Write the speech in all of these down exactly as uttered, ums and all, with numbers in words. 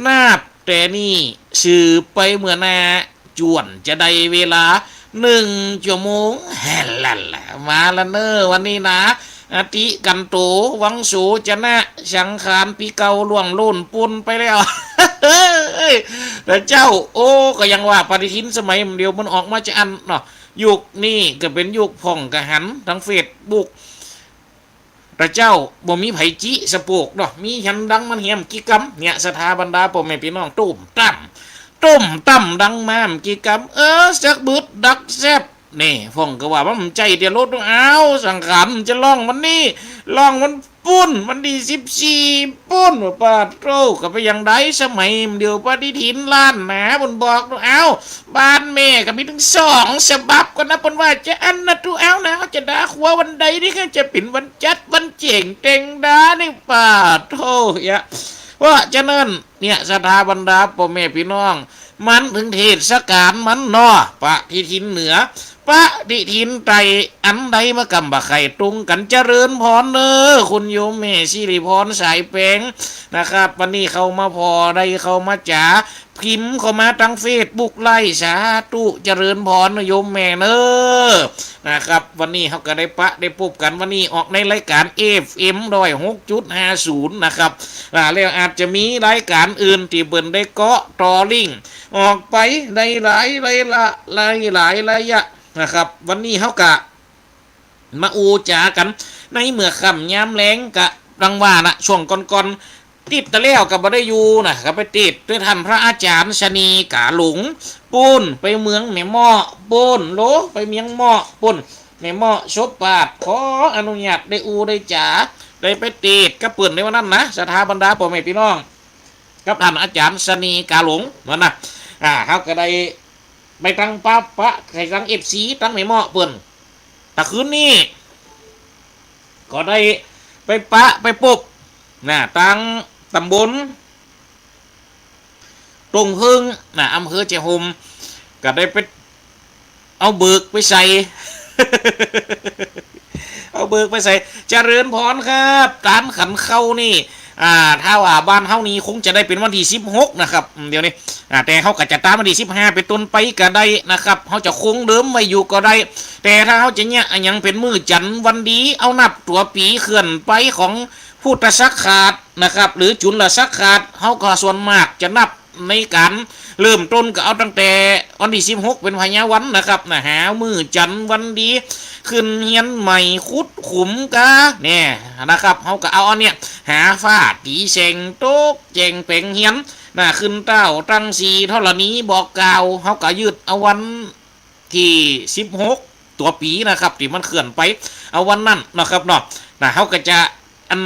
นับแต่นี้สืบไปเมื่อหน้า จวนจะได้เวลาหนึ่งชั่วโมง แฮ่ ละละ มาละเน่อวันนี้นะ อติกันโต วังโสจนะ สังขารปี้เก่าล่วงโล้นปู้นไปแล้ว เฮ้ย แต่เจ้า โอ้ ก็ยังว่าปฏิทินสมัยเดียวมันออกมาจะอั้นเนาะ ยุคนี้ก็เป๋นยุคพ่องกะหันทางเฟซบุ๊ก แต่เจ้าบ่มีใผจิสะโปกเนาะ มีหันดังมันแหมกี่กำ เนี่ย ศรัทธาบรรดาป้อแม่ปี้น้อง ตุ้มตั้ม ตุ้มตั้มดังมาแหมกี่กำ เออ สักบึดดักแซบ นี่ พ่องก็ว่ามันบ่ใจ้เตียรถ อ้าว สังขารจะล่องวันนี้ ล่องวันปู้น วันตี้สิบสี่ปู้น ว่าปาดโธ่ ก็ไปอย่างใดสมัยเดียวปฏิทินล้านนา เปิ้นบอก อ้าว บ้านแม่ก็มีตึงสองฉบับก่อนนะ เปิ้นว่าจะอั้นนะ ตุ๊เอานะ จะดาครัววันใดนี่ ก็จะเป๋นวันจัดวันแจ้งแตงดานี่ ปาดโธ่ยะ เพราะฉะนั้น เนี่ย ศรัทธาบรรดาป้อแม่ปี้น้อง มันเถิงเทศกาลมันเนาะ ปฏิทินเหนือ ปฏิทินใต้ อันใดมันก็บ่ใค่ตรงกั๋น เจริญพรเน่อ คุณโยมแม่สิริพร สายแปง นะครับ วันนี้เข้ามาผ่อได้เข้ามาจ๋า พิมพ์เข้ามาตางเฟซบุ๊กไลฟ์ สาธุ เจริญพรนะโยมแม่เน่อ นะครับ วันนี้เฮาก็ได้ปะได้ปบกั๋น วันนี้ออกในรายก๋าน เอฟเอ็ม ร้อยหกจุดห้าศูนย์ นะครับ อ่า แล้วอาจจะมีรายก๋านอื่นตี้เปิ้นได้เกาะต่อลิงก์ออกไปในหลายๆ ระยะ นะครับ วันนี้เฮากะมาอู้จ๋ากั๋นในเมื่อค่ำยามแลง กะดังว่านะ ช่วงก่อนๆ ติดตะแล้วก็บ่ได้อยู่นะ ก็ไปติดตวยต้านพระอาจ๋ารย์สะเน่ห์ก๋าหลง ปู้น ไปเมืองแม่เมาะ ปู้น โล ไปเมืองเมาะ ปู้น แม่เมาะสบปาด ขออนุญาตได้อู้ได้จ๋า ได้ไปติดกับเปิ้นในวันนั้นนะ ศรัทธาบรรดาป้อแม่ปี้น้อง กับต้านอาจ๋ารย์สะเน่ห์ก๋าหลงนั่นนะ อ่า เฮาก็ได้ไปตางปะ ปะใส่ตางเอฟซี ตางแม่เมาะเปิ้น ตะคืนนี้ ก็ได้ไปปะไปปบ นะ ตางต๋ำบล ตงเพิ่ง นะ อำเภอเจโฮม ก็ได้ไปเอาเบิกไปใส่ เอาเบิกไปใส่ เจริญพรครับ ก๋านขันข้าวนี่ อ่า ถ้าว่าบ้านเฮานี่คงจะได้เป๋นวันตี้สิบหกนะครับ อืม เดี๋ยวนี้ อ่า แต่เฮาก็จะต๋ามวันตี้สิบห้าเป๋นต้นไปก็ได้นะครับ เฮาจะคงเดิมไว้อยู่ก็ได้ แต่ถ้าเฮาจะเยียะอะหยังเป๋นมื้อจันทร์วันดี เอานับตั๋วปี๋เคลื่อนไปของพุทธศักราชนะครับ หรือจุลศักราช เฮาก็ส่วนมากจะนับในก๋านเริ่มต้นก็เอาตั้งแต่วันตี้สิบหกเป๋นพญาวันนะครับ นะ หามื้อจันทร์วันดี ขึ้นเฮียนใหม่ขุดขุมกา เนี่ยนะครับ เฮาก็เอาอันเนี้ย หาฟ้าตี๋แสงตกแจ้งแป๋งเฮียน นะ ขึ้นเต้าตั้งสี่ธรณีบอกกล่าว เฮาก็ยึดเอาวัน ตี้สิบหกตั๋วปี๋นะครับ ตี้มันเคลื่อนไป เอาวันนั้นนะครับเนาะ นะ เฮาก็จะ อัน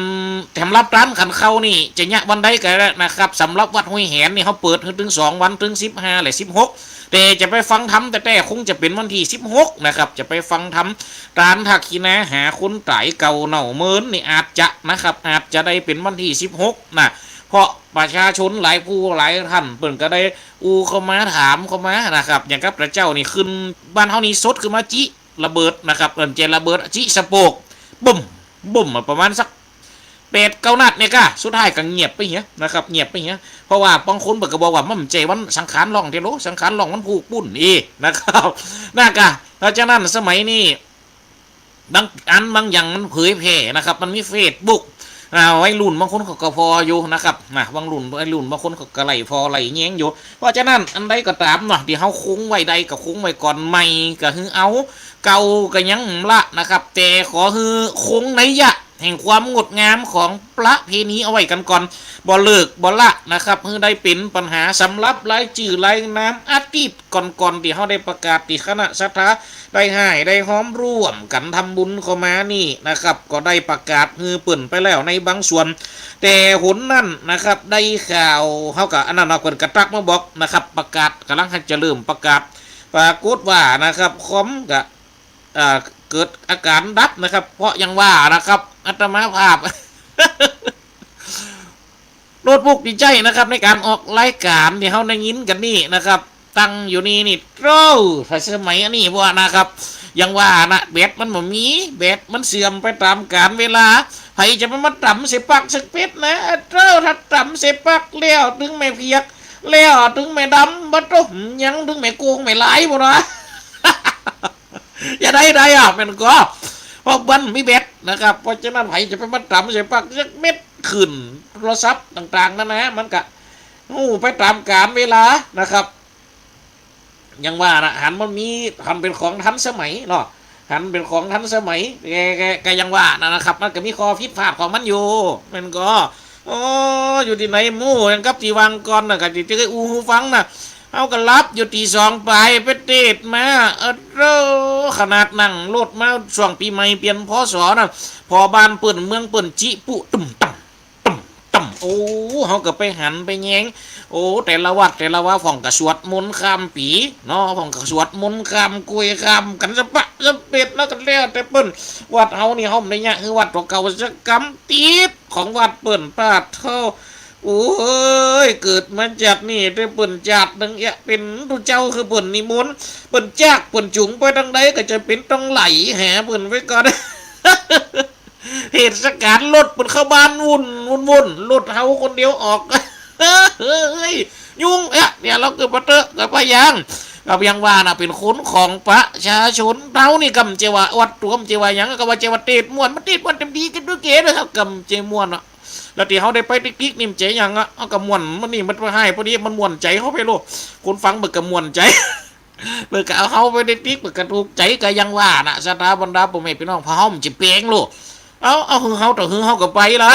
สำหรับก๋านขันข้าวนี่ จะเยียะวันใดก็ได้นะครับ สำหรับวัดห้วยแหนนี่ เฮาเปิดหื้อเถิงสองวัน เถิงสิบห้าและสิบหก แต่จะไปฟังธรรมแต๊ๆ คงจะเป๋นวันตี้สิบหกนะครับ จะไปฟังธรรม ตานทักขิณาหาคนต๋ายเก่าเน่าเมินนี่ อาจจะนะครับ อาจจะได้เป๋นวันตี้สิบหกนะ เพราะประชาชนหลายผู้หลายต้านเปิ้นก็ได้ อู้เข้ามาถามเข้ามานะครับ อย่างกับตะเจ้านี่ขึ้นบ้านเฮานี่สดขึ้นมาจิระเบิดนะครับ เอิ้นจะระเบิดจิสะโปก บึ้ม บึ้ม ประมาณสักแปดเก้านัดเนี่ยก้า สุดท้ายก็เงียบไปเหียนะครับ เงียบไปเหีย เพราะว่าบางคนเปิ้นก็บอกว่ามันบ่ใจ้วันสังขารล่องเตียโล สังขารล่องวันพูกปู้นเอนะครับ นะก้า เพราะฉะนั้นสมัยนี้ บางอันบางอย่างมันเผยแพร่นะครับ มันมีเฟซบุ๊ก อ่า วัยรุ่นบางคนเขาก็ผ่ออยู่นะครับ นะ วัยรุ่น วัยรุ่นบางคนเขาก็ไล่ผ่อไล่แย้งอยู่ เพราะฉะนั้นอันใดก็ต๋ามเนาะ ตี้เฮาคงไว้ได้ก็คงไว้ก่อน ใหม่ก็หื้อเอา เก่าก็ยังละนะครับ แต่ขอหื้อคงนัยยะแห่งความงดงามของประเพณีเอาไว้กั๋นก่อน บ่เลิกบ่ละนะครับ หื้อได้เป๋นปัญหาสำหรับรายจื้อรายนามอดีตก่อนๆ ตี้เฮาได้ประกาศตี้คณะศรัทธา ได้ฮ่ายได้ฮอมร่วมกั๋นทำบุญเข้ามานี่นะครับ ก็ได้ประกาศหื้อเปิ้นไปแล้วในบางส่วน แต่หนนั้นนะครับ ได้ข่าว เฮาก็อันนั้นเนาะ เปิ้นก็ตั๊กมาบอกนะครับ ประกาศ ก่ำลังจะเริ่มประกาศ ปรากฏว่านะครับ คอมก็ อ่า เกิดอาก๋ารดับนะครับ เพราะอย่างว่านะครับ อาตมาภาพ โน้ตบุ๊กตี้ใจ๊นะครับ ในก๋านออกรายก๋านตี้เฮาได้ยินกั๋นนี่นะครับ ตั้งอยู่นี่นี่ โอ้ ถ้าสมัยอันนี้บ่นะครับ อย่างว่านะ แบตมันบ่มี แบตมันเสื่อมไปต๋ามกาลเวลา ใผจะไปมาต๋ำใส่ปักสักเม็ดนะ เจ้า ถ้าต๋ำใส่ปักแล้วตึงแม่เผียก แล้วตึงแม่ดำ บ่โต้ ยังตึงแม่โกงแม่หลายบ่นะ จะได้ใดอะ แม่นก่อ เพราะมันมีแบตนะครับ เพราะฉะนั้นใผจะไปมาต๋ำใส่ปักสักเม็ด ขึ้นโทรศัพท์ต่างๆ นั่นนะ มันก็ฮู้ไปต๋ามกาลเวลานะครับ อย่างว่านะ หันมันมี หันเป๋นของทันสมัยเนาะ หันเป๋นของทันสมัย แก แก แกอย่างว่านะนะครับ มันก็มีข้อผิดพลาดของมันอยู่ แม่นก่อ โอ้ อยู่ตี้ไหนหมู่ อย่างกับตี้วางก่อนน่ะ ก็จะ จะอู้หื้อฟังน่ะ เฮาก็หลับอยู่ตี้สองป๋าย ไปเตสน์มา เออ ขนาดนั่งรถมาช่วงปี๋ใหม่เปลี่ยน พ.ศ. น่ะ พ่อบ้านเปิ้นเมืองเปิ้นจิปุ้มต่ำ ต่ำ ต่ำ โอ้ เฮาก็ไปหันไปแยง โอ้ แต่ละวัดแต่ละวาพ่องก็สวดมนต์ข้ามปี๋เนาะ พ่องก็สวดมนต์ข้ามกล้วยข้ามกั๋นสะปะสะเปด แล้วก็แล้วแต่เปิ้น วัดเฮานี่เฮาบ่ได้เยียะหื้อวัดตั๋วเก่าสักกำ ติดของวัดเปิ้น ปาดโธ่ โอ้ย เกิดมาจาตินี้แต่เปิ้นจาติหนึ่งเยียะ เป๋นตุ๊เจ้าคือเปิ้นนิมนต์ เปิ้นจากเปิ้นจูงไปตางใดก็จะเป๋นต้องไหลหาเปิ้นไปก่อน เหตุสการณ์รถเปิ้นเข้าบ้านวุ่น วุ่น วุ่น รถเฮาคนเดียวออก เฮ้ย ยุ่งเอ๊ะ เนี่ย เฮาเกิดปะเต๊อะ เกิดปะยัง ก็ยังว่าน่ะ เป๋นคนของประชาชน เฮานี่ก่ำเจาว่าอวดตั๋ว ก่ำเจาว่าหยัง ก็ว่าเจาว่าเตสน์ม่วน มันเตสน์ม่วนเต็มตี้ เตสน์ตุ๊เก๋นะครับ ก่ำเจาม่วนอะ แล้วตี้เฮาได้ไปติ๊กๆ นี่มันเจาหยังอะ เฮาก็ม่วน มันนี่มันไปให้ พอดีมันม่วนใจ๋เฮาไปโลด คนฟังเปิ้นก็ม่วนใจ๋ เปิ้นก็เอาเฮาไปติ๊กๆ เปิ้นก็ถูกใจ๋ ก็ยังว่าน่ะ ศรัทธาบรรดาป้อแม่ปี้น้อง เพราะเฮามันจะแป๋งโลด เอา เอาหื้อเฮาเต๊อะ หื้อเฮาก็ไปละ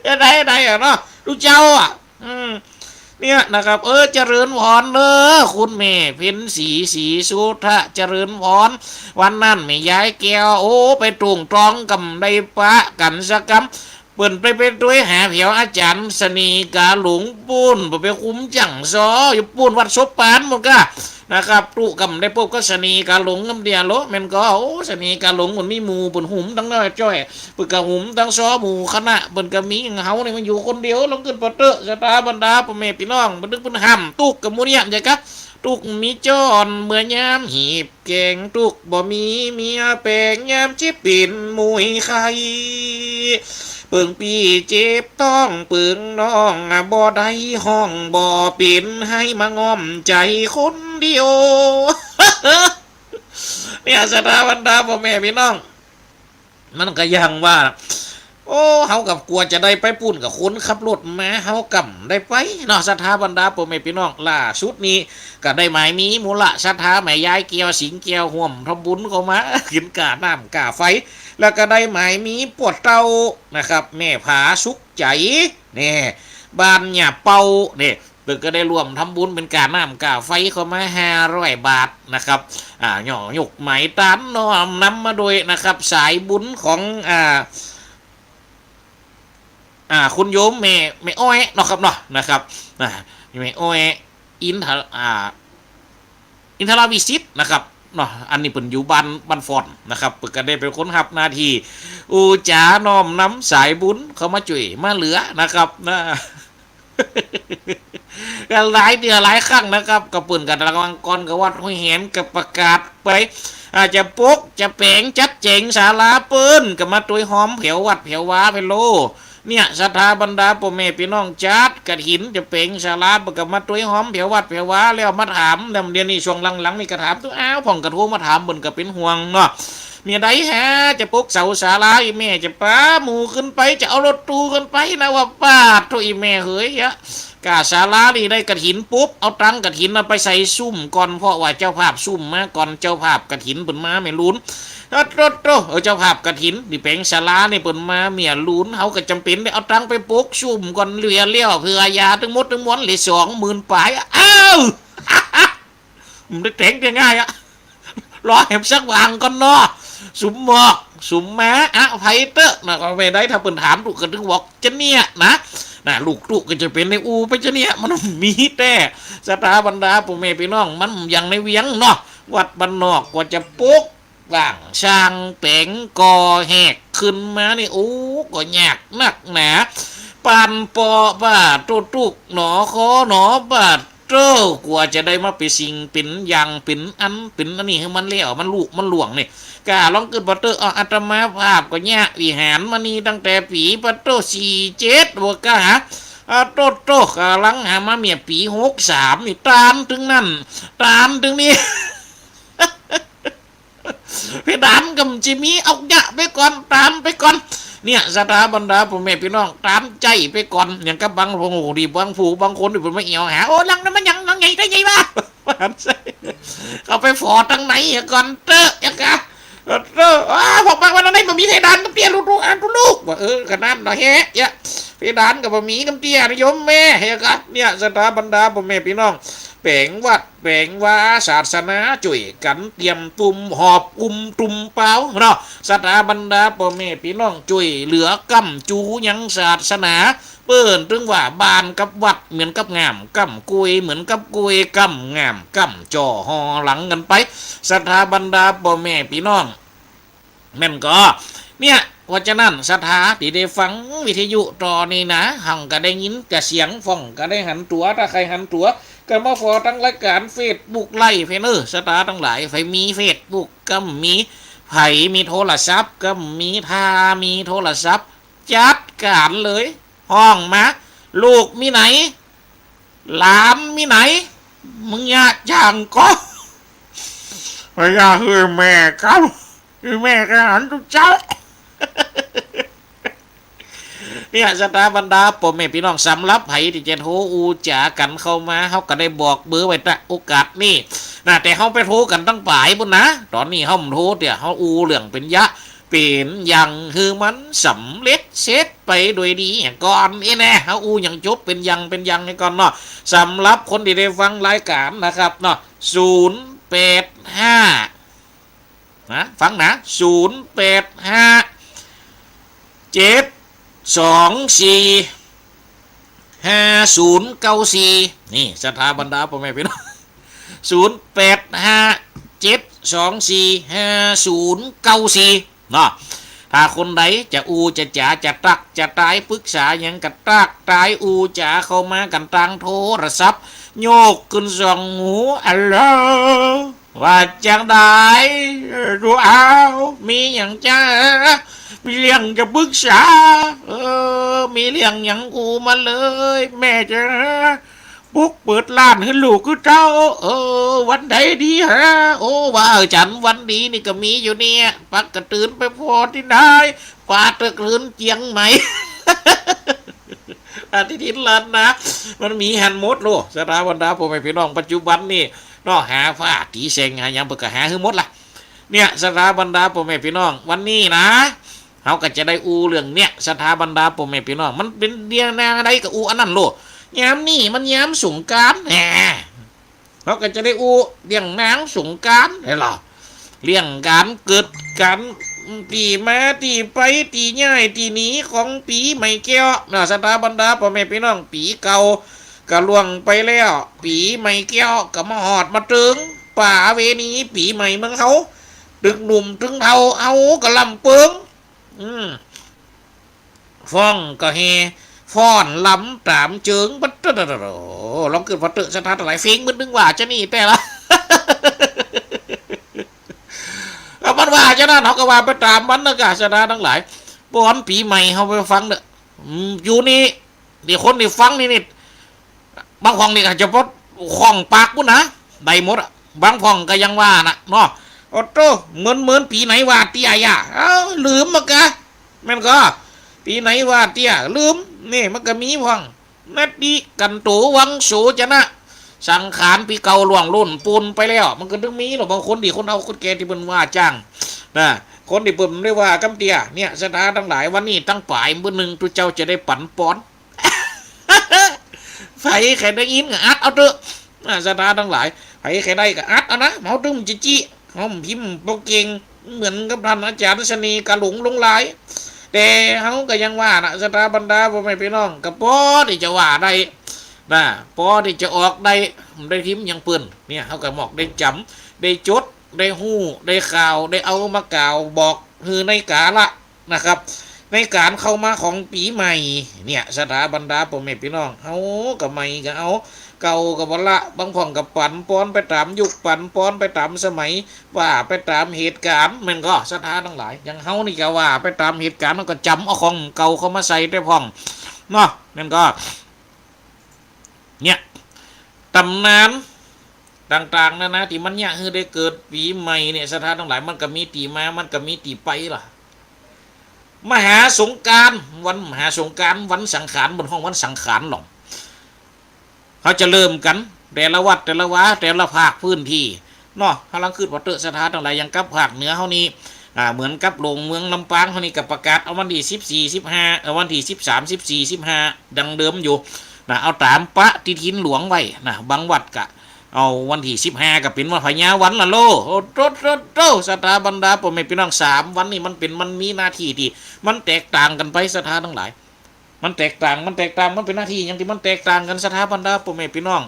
จะได้ ได้อะเนาะ ตุ๊เจ้าอะ อืม เนี่ยนะครับ เออ เจริญพรเด้อ คุณแม่เพ็ญศรี ศรีสุทธะ เจริญพร วันนั้นแม่ยายแก้ว โอ้ ไปตรงตองก่ำได้ปะกั๋นสักกำ เปิ้นไป ไปตวยหาแผวอาจ๋ารย์เสน่ห์กาหลงปู้น เปิ้นไปคุมจั่งซออยู่ปู้น วัดโสปานปู้นก่า นะครับ ตุ๊ก่ำได้ปบกับเสน่ห์กาหลงกำเดียวโล แม่นก่อ โอ้ เสน่ห์กาหลงเปิ้นมีหมู่ เปิ้นหุมตังน้อยจ้อย เปิ้นก็หุมตังซอหมู่คณะ เปิ้นก็มี เฮานี่มันอยู่คนเดียว ลองขึ้นปะเต๊อะ ศรัทธาบรรดาป้อแม่ปี้น้อง เปิ้นตึงเปิ้นห้ามตุ๊กกับหมู่เนี่ย จะกะ ตุ๊กมีจ้อนเมื่อยามหีบแก๋ง ตุ๊กบ่มีเมียแป๋ง ยามเจ็บเป๋นมวยไข้ เปิงปี้เจ็บต๊อง เปิงน้องบ่ได้ฮ้องบ่เป๋น หื้อมาง่อมใจ๋คนเดียว เนี่ย ศรัทธาบรรดาป้อแม่ปี้น้อง มันก็ยังว่า โอ้ เฮาก็กั๋วจะได้ไปปู้นกับคนขับรถมา เฮาก่ำได้ไปเนาะ ศรัทธาบรรดาป้อแม่ปี้น้อง ล่าสุดนี้ก็ได้หมายมีหมู่ละ ศรัทธาแม่ยายแก้ว สิงห์แก้ว ฮ่วมทำบุญเข้ามา ขึ้นก่าน้ำก่าไฟ แล้วก็ได้หมายมีป้อเต้านะครับ แม่ผาสุขใจ๋ เนี่ย บ้านหญ้าเป่า เนี่ย เปิ้นก็ได้ร่วมทำบุญเป๋นก่าน้ำก่าไฟเข้ามาห้าร้อยบาทนะครับ อ่า ย่อ ยกหมายตานน้อมนำมาโดยนะครับ สายบุญของ อ่า อ่า คุณโยมแม่ แม่อ้อยเนาะครับเนาะ นะครับ อ่า แม่อ้อย อินทะ อ่า อินทรวิสิทธิ์นะครับ เนาะ อันนี้เปิ้นอยู่บ้าน บ้านฟอนนะครับ เปิ้นก็ได้เป๋นคนฮับหน้าตี้ อุจจาน้อมนำสายบุญเข้ามาจ้วยมาเหลือนะครับ นะ ก็หลายเตื้อหลายครั้งนะครับ ก็เปิ้นก็ตะละวังก่อนก็วัดห้วยแหนก็ประกาศไป อาจจะปก จะแป๋ง จัดแจ๋งศาลาเปิ้น ก็มาตวยฮอมแผววัดแผววาไปโล เนี่ย ศรัทธาบรรดาป้อแม่ปี้น้อง จัดกฐิน จะแป๋งศาลา เปิ้นก็มาตวยฮอมแผววัดแผววา แล้วมาถาม แล้วเดี๋ยวนี้ช่วงหลังๆ นี่ก็ถามตุ๊ อ้าว พ่องก็โทรมาถาม เปิ้นก็เป๋นห่วงเนาะ เมื่อใดฮะ จะปกเสาศาลา อี่แม่จะปาหมู่ขึ้นไป จะเอารถตู้ขึ้นไปนะ ว่าปาดโธ่ อี่แม่เหยอะ ก่าศาลานี่ได้กฐินปุ๊บ เอาตังค์กฐินน่ะไปใส่ซุมก่อน เพราะว่าเจ้าภาพซุมมาก่อน เจ้าภาพกฐินเปิ้นมาแม่ลูน โต้ โต้ โต้ เออ เจ้าภาพกฐินตี้แป๋งศาลานี่เปิ้นมาแม่ลูน เฮาก็จ๋ำเป๋นได้เอาตังค์ไปปกซุมก่อน เหลือแล้วเผื่อยาตึงหมดตึงมวลเหลือสองหมื่นป๋าย อ้าว มันได้แต๋งได้ง่ายอะ รอแหมสักวางก่อนเนาะ สุมบอก สุมมา อภัยเต๊อะนะ ก็ไม่ได้ ถ้าเปิ้นถามตุ๊ก็ตึงบอกจะเนี่ยนะ นะ ลูกตุ๊ก็จะเป๋นในอูไปจะเนี่ย มันมีแต๊ ศรัทธาบรรดาป้อแม่ปี้น้อง มันอย่างในเวียงเนาะ วัดบ้านนอกกว่าจะปก บ้าง สร้างแป๋งก่อแหกขึ้นมานี่ โอ้ ก็ยากนักหนา ปานปอบ่าตุ๊ตุ๊กหนอ คอหนอบ่า โต้ กว่าจะได้มาเป๋นสิ่งเป๋นอย่างเป๋นอันเป๋นอันนี้หื้อมันแล้ว มันลุมันล่วงนี่ ก้าลองกึ๊ดผ่อเต๊อะ อ้อ อาตมาภาพก็เยียะวิหารมานี่ตั้งแต่ปี๋ ปะโต้ สี่เจ็ด บ่าก้า อาโต้โต้ ก้าลังหามาเมียปี๋ หกสาม นี่ ตานตึงนั้น ตานตึงนี้ เพดานก็บ่มี เอาเยียะไปก่อน ตานไปก่อน เนี่ย ศรัทธาบรรดาป้อแม่ปี้น้อง ตานใจ๊ไปก่อน อย่างกับบางผู้ บางผู้ บางคนนี่เปิ้นมาเอี่ยวหา โอ้ หลังนั้นมันหยัง หลังใหญ่ได้ไงวะ ว่าหันใส่ เข้าไปฝ่อตังในก่อนเต๊อะ อย่างกะ เออ เออ อ้า พวกบางวันนั้นบ่มีเพดานกำเตี้ย ลูกๆ อ่านลูกๆ ว่า เออ ขนาดนั้นแหละ เยียะ เพดานก็บ่มีกำเตี้ย โยมแม่ อย่างกะ เนี่ย ศรัทธาบรรดาป้อแม่ปี้น้อง แป๋งวัด แป๋งวา ศาสนา จ้วยกั๋นเตรียมตุ้มหอบอุ้มตุ้มเป๋าเนาะ ศรัทธาบรรดาป้อแม่ปี้น้อง จ้วยเหลือก้ำจูยังศาสนา เปิ้นตึงว่าบ้านกับวัดเหมือนกับง่ามก้ำกล้วย เหมือนกับกล้วยก้ำง่ามก้ำ จ่อห่อหลังกั๋นไป ศรัทธาบรรดาป้อแม่ปี้น้อง แม่นก่อ เนี่ย เพราะฉะนั้นศรัทธาตี้ได้ฟังวิทยุต๋อนนี้นะ หั้นก็ได้ยินก้าเสียง ฟ้องก็ได้หันตั๋ว ถ้าใผหันตั๋ว ก็มาฝ่อตังรายก๋านเฟซบุ๊กไลฟ์ไปเน่อ ศรัทธาตังหลาย ใผมีเฟซบุ๊กก็มี ใผมีโทรศัพท์ก็มี ถ้ามีโทรศัพท์ จัดก๋านเลย ฮ้องมา ลูกมีไหน หลานมีไหน มึงเยียะจ่างก่อ บ่เยียะหื้อแม่ครับ หื้อแม่ก็หันตุ๊กเจ๊า เนี่ย ศรัทธาบรรดาป้อแม่ปี้น้อง สำหรับใผตี้จะโทรอู้จ๋ากั๋นเข้ามา เฮาก็ได้บอกเบอร์ไว้ตะโอกาสนี้นะ แต่เฮาไปโทรกั๋นตังป๋ายปู้นนะ ต๋อนนี้เฮาบ่โทรเตื้อ เฮาอู้เรื่องเป๋นเยียะ เป๋นอย่างหื้อมันสำเร็จเสร็จไปโดยดีก่อน เอ้แน่ เฮาอู้อย่างจบเป๋นอย่างเป๋นอย่างหื้อก่อนเนาะ สำหรับคนตี้ได้ฟังรายก๋านนะครับเนาะ ศูนย์แปดห้า นะ ฟังนะ ศูนย์แปดห้า เจ็ดสองสี่ ห้าศูนย์เก้าสี่ นี่ ศรัทธาบรรดาป้อแม่ปี้น้อง ศูนย์แปดห้า เจ็ดสองสี่ ห้าศูนย์เก้าสี่ เนาะ ถ้าคนใดจะอู้จะจ๋า จะตั๊กจะตาย ปรึกษาหยังก็ตั๊กตายอู้จ๋าเข้ามากั๋นตางโทรศัพท์ ยกขึ้นสองหู อัลโหล ว่าจังใด เออ ดูเอา มีหยังจ๊ะ มีเรื่องจะปรึกษา เออ มีเรื่องหยังอู้มาเลย แม่จะ ปุ๊กเปิดร้านหื้อลูกหื้อเต้า เออ วันใดดีฮะ โอ้ ว่าจันทร์วันดีนี่ก็มีอยู่เนี่ย ปักกะตื่นไปผ่อตี้ไหน กว่าตึกหื้อเจียงใหม่ อาทิตย์ละนะ มันมีหั้นหมดโล ศรัทธาบรรดาป้อแม่ปี้น้อง ปัจจุบันนี่เนาะ หาผ้าตี๋แสงหาหยังเปิ้นก็หาหื้อหมดละ เนี่ย ศรัทธาบรรดาป้อแม่ปี้น้อง วันนี้นะ เฮาก็จะได้อู้เรื่องเนี่ย ศรัทธาบรรดาป้อแม่ปี้น้อง มันเป๋นเรื่องแนวใดก็อู้อันนั้นโลด ยามนี้มันยามสงกรานต์ แหม เฮาก็จะได้อู้เรื่องนางสงกรานต์ หั้นล่ะ เรื่องก๋านเกิดก๋าน ตี้มาตี้ไป ตี้ย้ายตี้หนีของปี๋ใหม่แก้วนะ ศรัทธาบรรดาป้อแม่ปี้น้อง ปี๋เก่าก็ล่วงไปแล้ว ปี๋ใหม่แก้วก็มาฮอดมาเถิง ประเวณีปี๋ใหม่เมืองเฮา ตึงหนุ่มตึงเฒ่าเฮาก็ล่ำเปิง อืม ฟ้องก็แห่ ฟ้อนรำต๋ามเจิง ปัดเต๊อะ โอ้ ลองกึ๊ดผ่อเต๊อะ ศรัทธาตังหลาย เฟ้งมึดนึงว่าจะนี่แต๊ละ เอามันว่าจะนั้น เฮาก็ว่าไปต๋ามมันนะกะ ศรัทธาตังหลาย ป้อนปี๋ใหม่เฮาไปฟังเต๊อะ อืม อยู่นี่ เดี๋ยวคนตี้ฟังนี่นี่ บางพ่องนี่อาจจะปดข้องปากปู้นนะ ได้หมดอะ บางพ่องก็ยังว่านะเนาะ โอ้โต้ เหมือน เหมือนปี๋ไหนว่าเตี้ยอะ เอ้า ลืมมะกะ แม่นก่อ ปี๋ไหนว่าเตี้ย ลืม นี่มันก็มีพ่อง นัตติกันโต วังโสจะนะ สังขารปี๋เก่าล่วงโล้นปูนไปแล้ว มันก็ตึงมีเนาะ บางคนตี้คนเฒ่าคนแก่ตี้เปิ้นว่าจ้าง นะ คนตี้เปิ้นได้ว่ากำเตี้ย เนี่ย ศรัทธาตังหลาย วันนี้ตังป๋ายมื้อนึ่ง ตุ๊เจ้าจะได้ปันปอน ใผใค่ได้ยินก็อัดเอาเต๊อะ อ่า ศรัทธาตังหลาย ใผใค่ได้ก็อัดเอานะ เฮาตึงจะจี้ เฮาพิมพ์บ่เก่ง เหมือนกับต้านอาจ๋ารย์เสน่ห์กาหลงลงลาย แต่เฮาก็ยังว่านะ ศรัทธาบรรดาป้อแม่ปี้น้อง ก็ปอตี้จะว่าได้ นะ ปอตี้จะออกได้ ได้พิมพ์อย่างเปิ้น เนี่ย เฮาก็มอกได้จ๋ำ ได้จด ได้ฮู้ ได้ข่าว ได้เอามากล่าวบอกหื้อในกาละ นะครับ ในก๋านเข้ามาของปี๋ใหม่เนี่ย ศรัทธาบรรดาป้อแม่ปี้น้อง เฮาก็ใหม่ก็เอา เก่าก็บ่ละ บางพ่องก็ปั๋นปอนไปต๋ามยุค ปั๋นปอนไปต๋ามสมัย ว่าไปต๋ามเหตุก๋ารณ์ แม่นก่อ ศรัทธาตังหลาย อย่างเฮานี่ก็ว่าไปต๋ามเหตุก๋ารณ์ เฮาก็จ๋ำเอาของเก่าเข้ามาใส่แต่พ่องเนาะ แม่นก่อ เนี่ย ต๋ำนานต่างๆ นานาตี้มันเยียะหื้อได้เกิดปี๋ใหม่เนี่ย ศรัทธาตังหลาย มันก็มีตี้มา มันก็มีตี้ไปล่ะ มหาสงกรานต์ วันมหาสงกรานต์ วันสังขาร เปิ้นฮ้องวันสังขารหล่อง เฮาจะเริ่มกั๋น แต่ละวัด แต่ละวา แต่ละภาคพื้นตี้เนาะ เฮากำลังกึ๊ดผ่อเต๊อะ ศรัทธาตังหลาย อย่างกับภาคเหนือเฮานี่ อ่า เหมือนกับหลวงเมืองลำปางเฮานี่ก็ประกาศเอาวันตี้สิบสี่ สิบห้า เอ่อ วันตี้สิบสาม สิบสี่ สิบห้า ดังเดิมอยู่นะ เอาต๋ามปฏิทินหลวงไว้นะ บางวัดก็เอาวันตี้สิบห้าก็เป๋นวันพญาวันละโล โอ้โตโตโต ศรัทธาบรรดาป้อแม่ปี้น้อง สามวันนี่มันเป๋น มันมีหน้าตี้ตี้มันแตกต่างกั๋นไป ศรัทธาตังหลาย มันแตกต่าง มันแตกต่าง มันเป๋นหน้าตี้หยังตี้มันแตกต่างกั๋น ศรัทธาบรรดาป้อแม่ปี้น้อง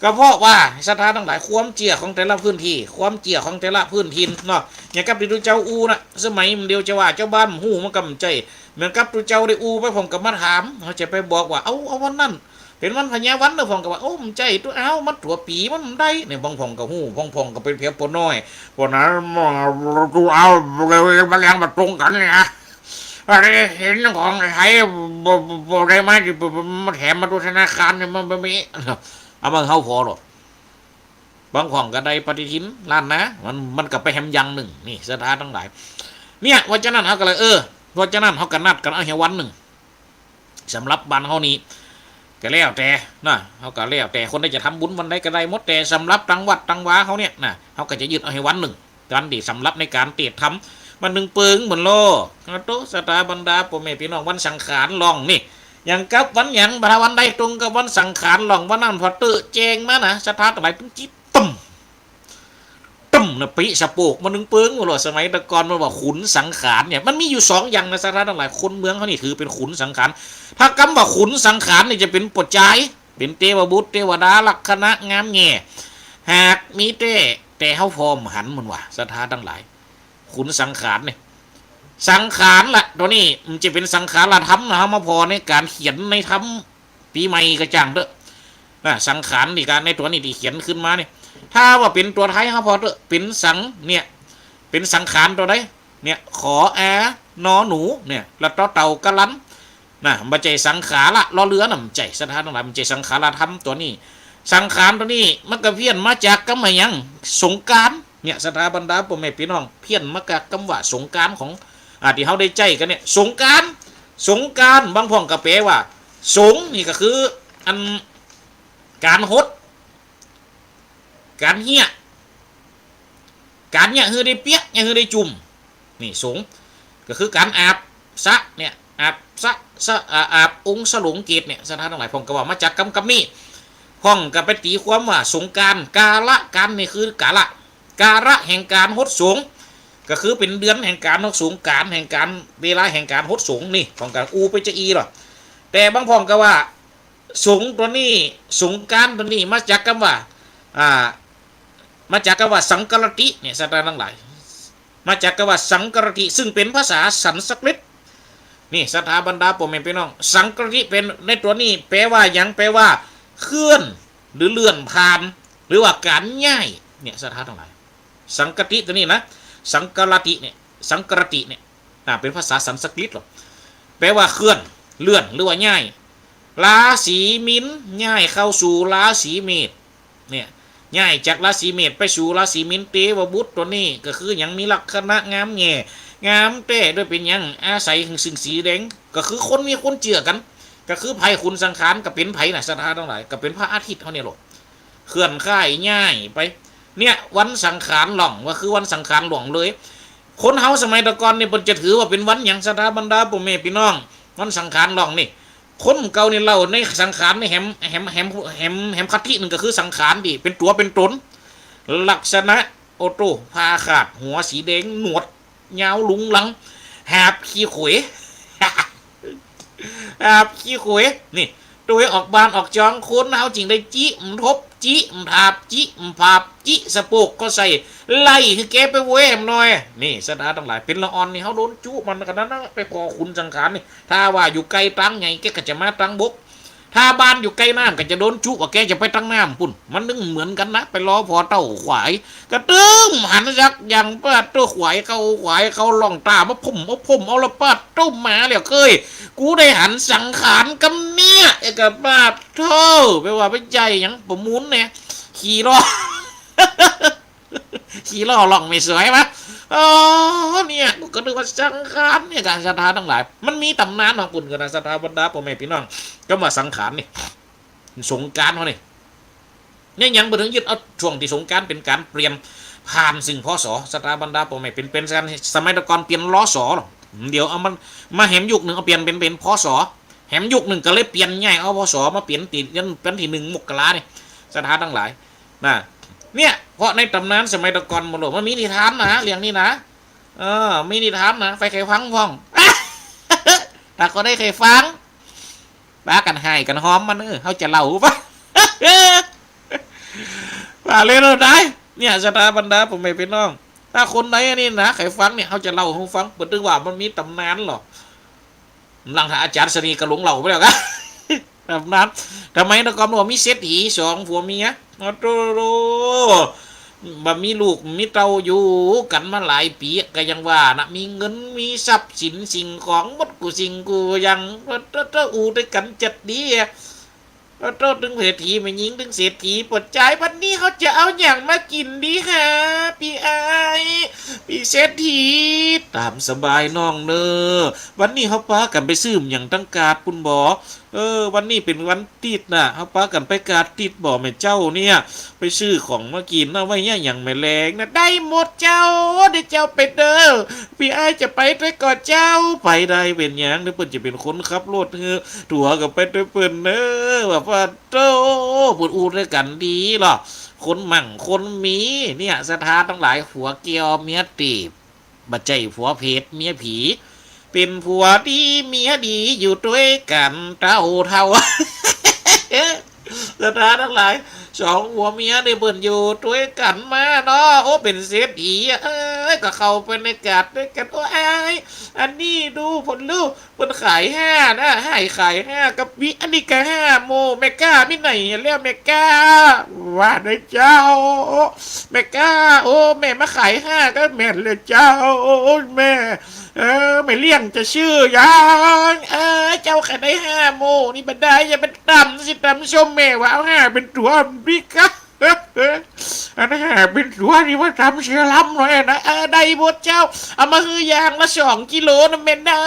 ก็เพราะว่าศรัทธาตังหลาย ความเจื้อของแต่ละพื้นตี้ ความเจื้อของแต่ละพื้นถิ่นเนาะ อย่างกับตี้ตุ๊เจ้าอู้นะ สมัยเดียวจะว่าเจ้าบ้านบ่ฮู้มันก็บ่ใจ้ เหมือนกับตุ๊เจ้าได้อู้ไป พ่องก็มาถาม เฮาจะไปบอกว่า เอ้า เอาวันนั้นเป๋นวันพญาวันเนาะ พ่องก็ว่า โอ้ บ่ใจ้ตุ๊ เอ้า มันตั๋วปี๋มันบ่ได้เนี่ย บางพ่องก็ฮู้ บางพ่องก็เป๋นเพียงป้อน้อย ป้อนั้น กูเอา บางอย่างบ่ตรงกั๋นเนี่ย อันนี้เห็นของไทยบ่ บ่ บ่ได้มา บ่ บ่ มาแถมมาตุ๊ธนาคารเนี่ย มันบ่มี เอามาเฮาผ่อหรอก บางพ่องก็ได้ปฏิทินล้านนา มัน มันก็ไปแหมอย่างนึ่ง นี่ศรัทธาตังหลาย เนี่ย เพราะฉะนั้นเฮาก็เลย เออ เพราะฉะนั้นเฮาก็นัดกั๋นเอาแหมวันนึ่ง สำหรับบ้านเฮานี่ ก็แล้วแต่นะ เฮาก็แล้วแต่คนใดจะทำบุญวันใดก็ได้หมด แต่สำหรับตังวัดตังวาเฮาเนี่ยนะ เฮาก็จะยึดเอาแหมวันนึ่ง ก๋านตี้สำหรับในก๋านเตศน์ธรรม มันนึ่งเปิงเหมือนโลก โต ศรัทธาบรรดาป้อแม่ปี้น้อง วันสังขารหล่องนี่ อย่างกับวันหยัง บ่าถ้าวันใดตรงกับวันสังขารหล่อง วันนั้นผ่อเต๊อะแจ้งมานะ ศรัทธาตังหลาย ตึงจิตตึ้ม ตึ้มนะ ปิ๊สะโปก มันนึ่งเปิงเหมือนโลก สมัยแต่ก่อนมันว่าขุนสังขารเนี่ย มันมีอยู่สองอย่างนะ ศรัทธาตังหลาย คนเมืองเฮานี่ถือเป๋นขุนสังขาร ถ้ากำว่าขุนสังขารนี่จะเป๋นป้อจาย เป๋นเตวบุตร เตวดา ลักขณะงามแง่ หากมีแต๊ แต่เฮาผ่อบ่หัน มันว่า ศรัทธาตังหลาย ขุนสังขารเนี่ย สังขารละ ตั๋วนี้มันจะเป๋นสังขารธรรมนะ เฮามาผ่อในก๋านเขียนในธรรมปี๋ใหม่ก็จ้างเต๊อะนะ สังขารนี่ก๋านในตั๋วนี้ตี้เขียนขึ้นมานี่ ถ้าว่าเป๋นตั๋วไทยเฮาผ่อเต๊อะ เป๋นสัง เนี่ย เป๋นสังขารตั๋วใด เนี่ย ขออา นอหนู เนี่ย ละตอเต่า กะลัน นะ บ่ใจ้สังขาระ รอเรือนะ บ่ใจ้ ศรัทธาตังหลาย บ่ใจ้สังขารธรรมตั๋วนี้ สังขารตั๋วนี้มันก็เพี้ยนมาจากกำว่าหยัง สงกรานต์ เนี่ย ศรัทธาบรรดาป้อแม่ปี้น้อง เพี้ยนมาจากกำว่าสงกรานต์ของ อ่า ตี้เฮาได้ใจ๊กั๋นเนี่ย สงกรานต์ สงกรานต์ บางพ่องก็แปลว่า สง นี่ก็คือ อัน ก๋านหด ก๋านเฮี้ย ก๋านเยียะหื้อได้เปียะ เยียะหื้อได้จุ่ม นี่สง ก็คือก๋านอาบสระเนี่ย อาบสระ สระ อ่า อาบองค์สรงเกศเนี่ย ศรัทธาตังหลาย พ่องก็ว่ามาจากกำ กำนี้ พ่องก็ไปตี๋ความว่าสงกรานต์ กาละ กาลนี่คือกาละ กาละแห่งก๋านหดสง ก็คือเป๋นเดือนแห่งก๋านหดสง ก๋านแห่งก๋าน เวลาแห่งก๋านหดสงนี่ พ่องก็อู้ไปจาอี้ล่ะ แต่บางพ่องก็ว่า สงตั๋วนี้ สงกรานต์ตั๋วนี้ มาจากกำว่า อ่า มาจากกำว่าสังกรติเนี่ย ศรัทธาตังหลาย มาจากกำว่าสังกรติ ซึ่งเป๋นภาษาสันสกฤต นี่ ศรัทธาบรรดาป้อแม่ปี้น้อง สังกรติเป๋น ในตั๋วนี้ แปลว่าหยัง แปลว่า เคลื่อน หรือเลื่อนผ่าน หรือว่าก๋านย้าย เนี่ย ศรัทธาตังหลาย สังกรติตั๋วนี้นะ สังกรติเนี่ย สังกรติเนี่ย อ่า เป๋นภาษาสันสกฤตหรอก แปลว่าเคลื่อน เลื่อน หรือว่าย้าย ราศีมิน ย้ายเข้าสู่ราศีเมษ เนี่ย ย้ายจากราศีเมษไปสู่ราศีมิน เตวบุตรตั๋วนี้ ก็คือหยังมีลักขณะงามแง่ งามแต๊ ด้วยเป๋นหยัง อาศัยซึ่งสีแดง ก็คือคนมีคนเจื้อกั๋น ก็คือไผ ขุนสังขาร ก็เป๋นไผน่ะ ศรัทธาตังหลาย ก็เป๋นพระอาทิตย์เฮาเนี่ยหรอก เคลื่อนย้าย ย้ายไป เนี่ย วันสังขารหล่อง ว่าคือวันสังขารหล่องเลย คนเฮาสมัยแต่ก่อนนี่เปิ้นจะถือว่าเป๋นวันหยัง ศรัทธาบรรดาป้อแม่ปี้น้อง วันสังขารหล่องนี่ คนเก่านี่เล่าในสังขารนี่แหม แหม แหม แหม แหมคตินึ่งก็คือสังขารตี้เป๋นตั๋วเป๋นต๋น ลักษณะ โอโต้ ผ้าขาด หัวสีแดง หนวด ยาวลุงลัง หาบขี้ขวย หาบขี้ขวย นี่ ตวยออกบ้านออกจอง คนเฮาจึงได้จิมทบ จิ จิ ถาบจิ ผาบจิ สะโปกก็ใส่ ไล่หื้อแกไปแว่มหน่อย นี่ศรัทธาตังหลาย เป๋นละอ่อนนี่ เฮาโดนจุมันขนาดนั้นนะ ไปผ่อขุนสังขารนี่ ถ้าว่าอยู่ใก้ตางใหญ่ แกก็จะมาตางบก ถ้าบ้านอยู่ใก้น้ำก็จะโดนจุว่าแกจะไปตางน้ำปู้น มันนึ่งเหมือนกั๋นนะ ไปลอผ่อเต้าขวาย กระตึ้มหันสักอย่าง ปาดโต้ ขวายเข้า ขวายเข้า ล่องต้ามาพ่ม เอาพ่มเอาละ ปาดโต้ มาแล้วเก้ย กูได้หันสังขารกำเนี่ย ไอ้กะปาดโต้ ไปว่าไปใจ้หยังประมูลเนี่ย ขี่ล้อ ขี่ล้อล่องไม่สวยปะ อ๋อ เนี่ย กูก็นึกว่าสังขารเนี่ย กะศรัทธาตังหลาย มันมีต๋ำนานของปู้นกั๋นนะ ศรัทธาบรรดาป้อแม่ปี้น้อง กำว่าสังขารนี่ สงกรานต์เฮานี่ เนี่ยยังบ่เถิงยึดเอาช่วงตี้สงกรานต์เป๋นก๋านเปลี่ยนผ่านเซิ่ง พ.ศ. ศรัทธาบรรดาป้อแม่ เป๋น เป๋นสมัยตะก่อนเปลี่ยน ล.ศ. ลอ เดี๋ยวเอามันมาแหมยุคนึ่ง เอาเปลี่ยนเป๋น เป๋น พ.ศ. แหมยุคนึ่งก็เลยเปลี่ยนย้ายเอา พ.ศ. มาเป๋นตี้ ยันเป๋นตี้นึ่งมกรานี่ ศรัทธาตังหลาย นะ เนี่ย เพราะในต๋ำนานสมัยตะก่อนบ่ฮู้ มันมีนิทานนะ เรื่องนี้นะ เออ มีนิทานนะ ใผใค่ฟังพ่อง ถ้าก็ได้ใค่ฟัง ปากั๋นไห้กั๋นหอมมัน เออ เฮาจะเล่าปะ ว่าเล่นเอาได้ เนี่ย ศรัทธาบรรดาป้อแม่ปี้น้อง ถ้าคนใดอันนี้นะ ใค่ฟังเนี่ย เฮาจะเล่าหื้อฟัง เปิ้นตึงว่ามันมีต๋ำนานลอ หลังถ้าอาจ๋ารย์เสน่ห์ก็หลงเล่าไปแล้วกะ ต๋ำนาน สมัยตะก่อนว่ามีเศรษฐีสองผัวเมีย โอ้โธ่ บ่มีลูกมีเต้าอยู่กั๋นมาหลายปี๋ ก็ยังว่านะ มีเงินมีทรัพย์สินสิ่งของหมดกู้สิ่งกู้อย่าง โอ้โธ่ อู้ตวยกั๋นจัดดีอะ โอ้โธ่ ตึงเศรษฐีแม่ญิง ตึงเศรษฐีป้อจาย บัดนี้เฮาจะเอาหยังมากิ๋นดีฮะ ปี้อ้าย ปี้เศรษฐี ต๋ามสบายน้องเน่อ วันนี้เฮาปากั๋นไปซื้อหยังตางกาดปู้นบ่ เออ วันนี้เป๋นวันติ๊ดนะ เฮาปากั๋นไปกาดติ๊ดบ่แม่เจ้าเนี่ย ไปซื้อของมากิ๋นนะ ไว้เยียะหยังแหมแลงนะ ได้หมดเจ้า เดี๋ยวเจ้าไปเน่อ ปี้อ้ายจะไปตวยก่อเจ้า ไปได้เป๋นหยัง เดี๋ยวเปิ้นจะเป๋นคนขับรถหื้อ ตั๋วก็ไปตวยเปิ้นเน่อ ว่าปาดโต้ เปิ้นอู้ตวยกั๋นดีลอ คนมั่งคนมี เนี่ย ศรัทธาตังหลาย ผัวแก้วเมียตี๋ บ่ใจ้ผัวเปรตเมียผี เป๋นผัวดีเมียดีอยู่ตวยกั๋นเต้าเฒ่า ศรัทธาตังหลาย สองผัวเมียนี่เปิ้นอยู่ตวยกั๋นมาเนาะ โอ้ เป๋นเศรษฐี เอ้ย ก็เข้าไปในกาดตวยกั๋น โอ้ อ้าย อันนี้ดูเปิ้นลูก เปิ้นขายห้านะ ห้าขายห้า กะปี้อันนี้ก็ห้าโม แม่ก๊า มีไหนหั้นแล้วแม่ก๊า ว่าได้เจ้า แม่ก๊า โอ้ แม่มาขายห้าก็แม่นเลยเจ้า โอ้ แม่ เออ แม่เลี้ยงจะซื้อหยัง เออ เจ้าขายได้ห้าโม นี่บ่ได้ อย่าไปต๋ำสิ ต๋ำส้ม แม่ว่าเอาห้าเป๋นตั๋วปี้ก๊า อันห้าเป๋นตั๋วนี่ว่าต๋ำเสียลำหน่อยนะ เออ ได้หมดเจ้า เอามาหื้ออย่างละสองกิโลนะแม่เน่อ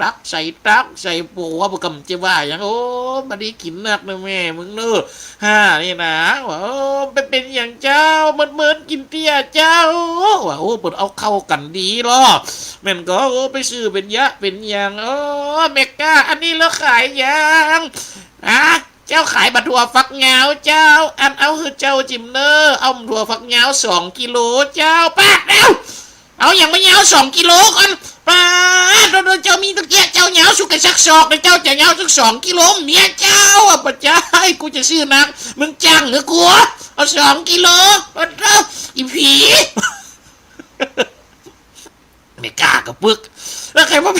ตักใส่ตักใส่ ผัวบ่กำจะว่าหยัง โอ้ บ่ได้กิ๋นนักนะแม่มึงเน่อ ห้านี่นะ ว่า โอ้ ไปเป๋นหยังเจ้า เมินๆ กิ๋นเตี้ยเจ้า ว่า โอ้ เปิ้นเอาเข้ากั๋นดีลอ แม่นก็ โอ้ ไปซื้อเป๋นเยียะเป๋นหยัง โอ้ แม่ก๊า อันนี้ลาวขายหยัง อะ เจ้าขายบ่าถั่วฝักยาวเจ้า อันเอาหื้อเจ้าจิมเน่อ เอาบ่าถั่วฝักยาวสองกิโลเจ้า ปาดแล้ว เอาหยังมายาวสองกิโลก่อน ปาด โดนๆ เจ้ามีตังเตี้ย เจ้ายาวสุดก็สักศอกนะ เจ้าจะยาวสักสองกิโล เมียเจ้าอะ บ่ใจ้ กูจะซื้อนัก มึงจ้างหื้อกู เอาสองกิโล ปาดโธ่ อีผี แม่ก๊ากะปึก แล้วใผว่า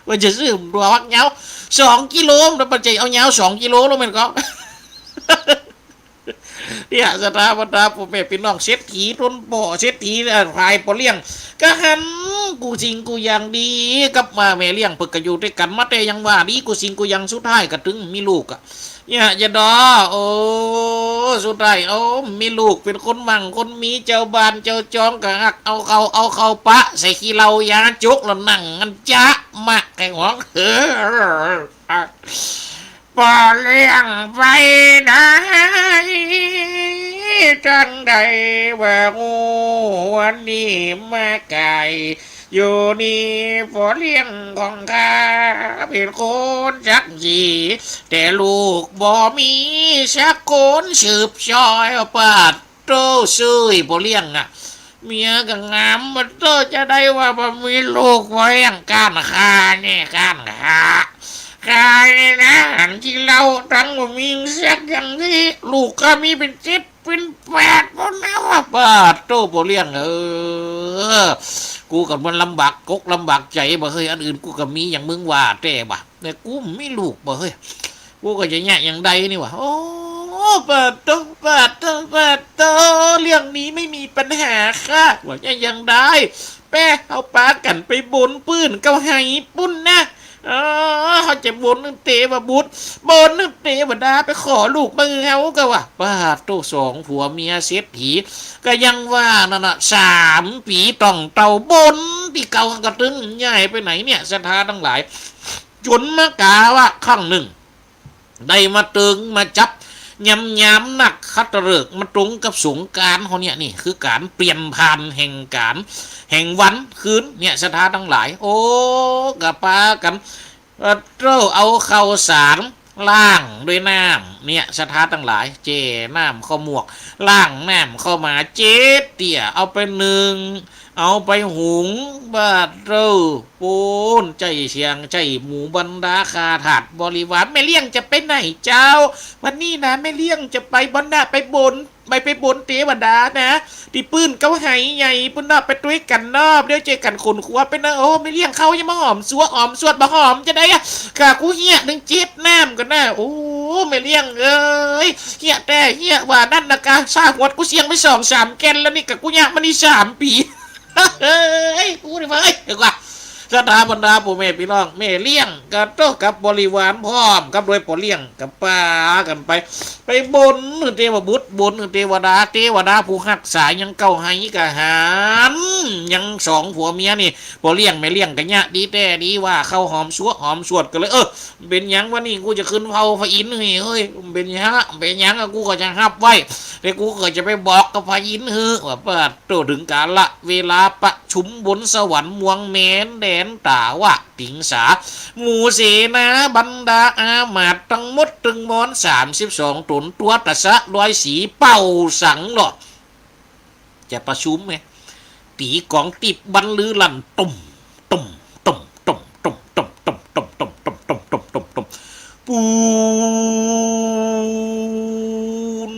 ว่าจะซื้อบ่าถั่วฝักยาวสองกิโล แล้วบ่ใจ้เอายาวสองกิโลแล้วแม่นก็ เนี่ย ศรัทธาบรรดาป้อแม่ปี้น้อง เศรษฐีตนป้อ เศรษฐี เอ่อ ฝ่ายป้อเลี้ยง ก็หันกู้สิ่งกู้อย่างดี กับว่าแม่เลี้ยงเปิ้นก็อยู่ตวยกั๋นมาแต่ยังว่าดีกู้สิ่งกู้อย่าง สุดท้ายก็ตึงมีลูกอะ เนี่ย ยะดอ โอ้ สุดท้าย โอ้ มีลูกเป๋นคนมั่งคนมี เจ้าบ้านเจ้าจองก็ฮัก เอาเข้า เอาเข้าปะใส่ขี้เหล้ายาจก แล้วนั่งกั๋นจ๊ะมะ ไอ้หวง เออ ป้อเลี้ยงไปไหนตังใด ว่าฮู้วันนี้มาไก๋ อยู่นี่ป้อเลี้ยงของข้าเป๋นคนสักสี แต่ลูกบ่มีสักคนสืบซอย ปาดโธ่ เซ้ยป้อเลี้ยงอะ เมียก็งาม ปาดโธ่ จะได้ว่าบ่มีลูก ป้อเลี้ยง ก้านข้านี่ ก้านข้า กายนี่นะ หันกิ๋นเหล้าตังค์บ่มีสักอย่าง ตี้ลูกข้ามีเป๋นเจ็ดเป๋นแปดปุ้นนะวะ ปาดโธ่ ป้อเลี้ยงเอ้ย กูกั๋นมันลำบากกกลำบากใจ๋บ่าเฮ้ย อันอื่นกูก็มีอย่างมึงว่าแต๊บ่า แต่กูบ่มีลูกบ่าเฮ้ย กูก็จะเยียะอย่างใดนี่วะ โอ้ ปาดโธ่ ปาดโธ่ ปาดโธ่ เรื่องนี้ไม่มีปัญหาค่ะ ว่าจะอย่างใด แป เฮาปากั๋นไปบนปื้นเก้าไฮปุ้นนะ เออ เฮาจะบนเตวบุตร บนเตวดาไปขอลูกมาหื้อเฮาก็ว่า ปาดโธ่ สองผัวเมียเศรษฐี ก็ยังว่านั่นน่ะ สามปี๋ต่องเต้า บนตี้เก่าก็ตึง ย้ายไปไหนเนี่ย ศรัทธาตังหลาย จ๋นมากาว่าครั้งนึ่ง ได้มาเติงมาจับ ยาม ยามนักขัตฤกษ์มาตรงกับสงกรานต์เฮาเนี่ย นี่คือก๋านเปลี่ยนผ่านแห่งก๋าน แห่งวันคืนเนี่ย ศรัทธาตังหลาย โอ้ ก็ปากั๋น เอ่อ เต้าเอาข้าวสารล้างด้วยน้ำเนี่ย ศรัทธาตังหลาย แจ้น้ำเข้าหมวก ล้างน้ำเข้ามา เจ๊เตี้ย เอาไปนึ่ง เอาไปหุง ปาดโธ่ ปู๊น ใจ๊เสียง ใจ๊หมู่บรรดาข้าทาสบริวาร แม่เลี้ยงจะไปไหนเจ้า วันนี้นะ แม่เลี้ยงจะไปบ่อนน่ะ ไปบน ไป ไปบนเตวดานะ ตี้ปื้นเก้าไฮใหญ่ปุ้นน่ะ ไปตวยกั๋นเนาะ เดี๋ยวเจอกั๋นขนครัวไปนะ โอ้ แม่เลี้ยงเขายังบ่หอมซัว หอมสวดบ่หอมจะได้อะ ข้ากูเหียนึ่งเจ็ดน้ำก่อนนะ โอ้ แม่เลี้ยงเอ้ย เหียแต๊เหียว่านั่นนะกา ซาหวดกูเสี้ยงไปสองสามแก่นแล้วนี่ กากูเหียมานี่สามปี๋ เฮ้ย กูนี่เว้ย เดี๋ยวก่อน ศรัทธาบรรดาป้อแม่ปี้น้อง แม่เลี้ยงก็โต้กับบริวารพร้อมกับโดยป้อเลี้ยงก็ปากั๋นไป ไปบนเตวบุตร บนเตวดา เตวดาผู้ฮักษายังเก้าไฮก็หัน ยังสองผัวเมียนี่ ป้อเลี้ยงแม่เลี้ยงก็เยียะดีแต๊ดีว่า เข้าหอมซัวหอมสวดก็เลย เออ เป๋นหยังวะนี่ กูจะขึ้นเฝ้าพระอินทร์เฮ้ย เฮ้ย เป๋นหยังอะ เป๋นหยังอะ กูก็จะฮับไว้ แต่กูก็จะไปบอกกับพระอินทร์เฮ้ย ว่าปาดโธ่ เถิงกาละเวลาประชุมบนสวรรค์ มวงแมนแดนตาวะติงสา หมู่เสนาบรรดาอามาตย์ตังหมดตึงมวล สามสิบสองต๋น ตั๋วตะสะร้อยสี เป่าสังเนาะ จะประชุมไง ตี๋ก๋องติ๊บบันลือลั่น ตุ้ม ตุ้ม ตุ้ม ปูน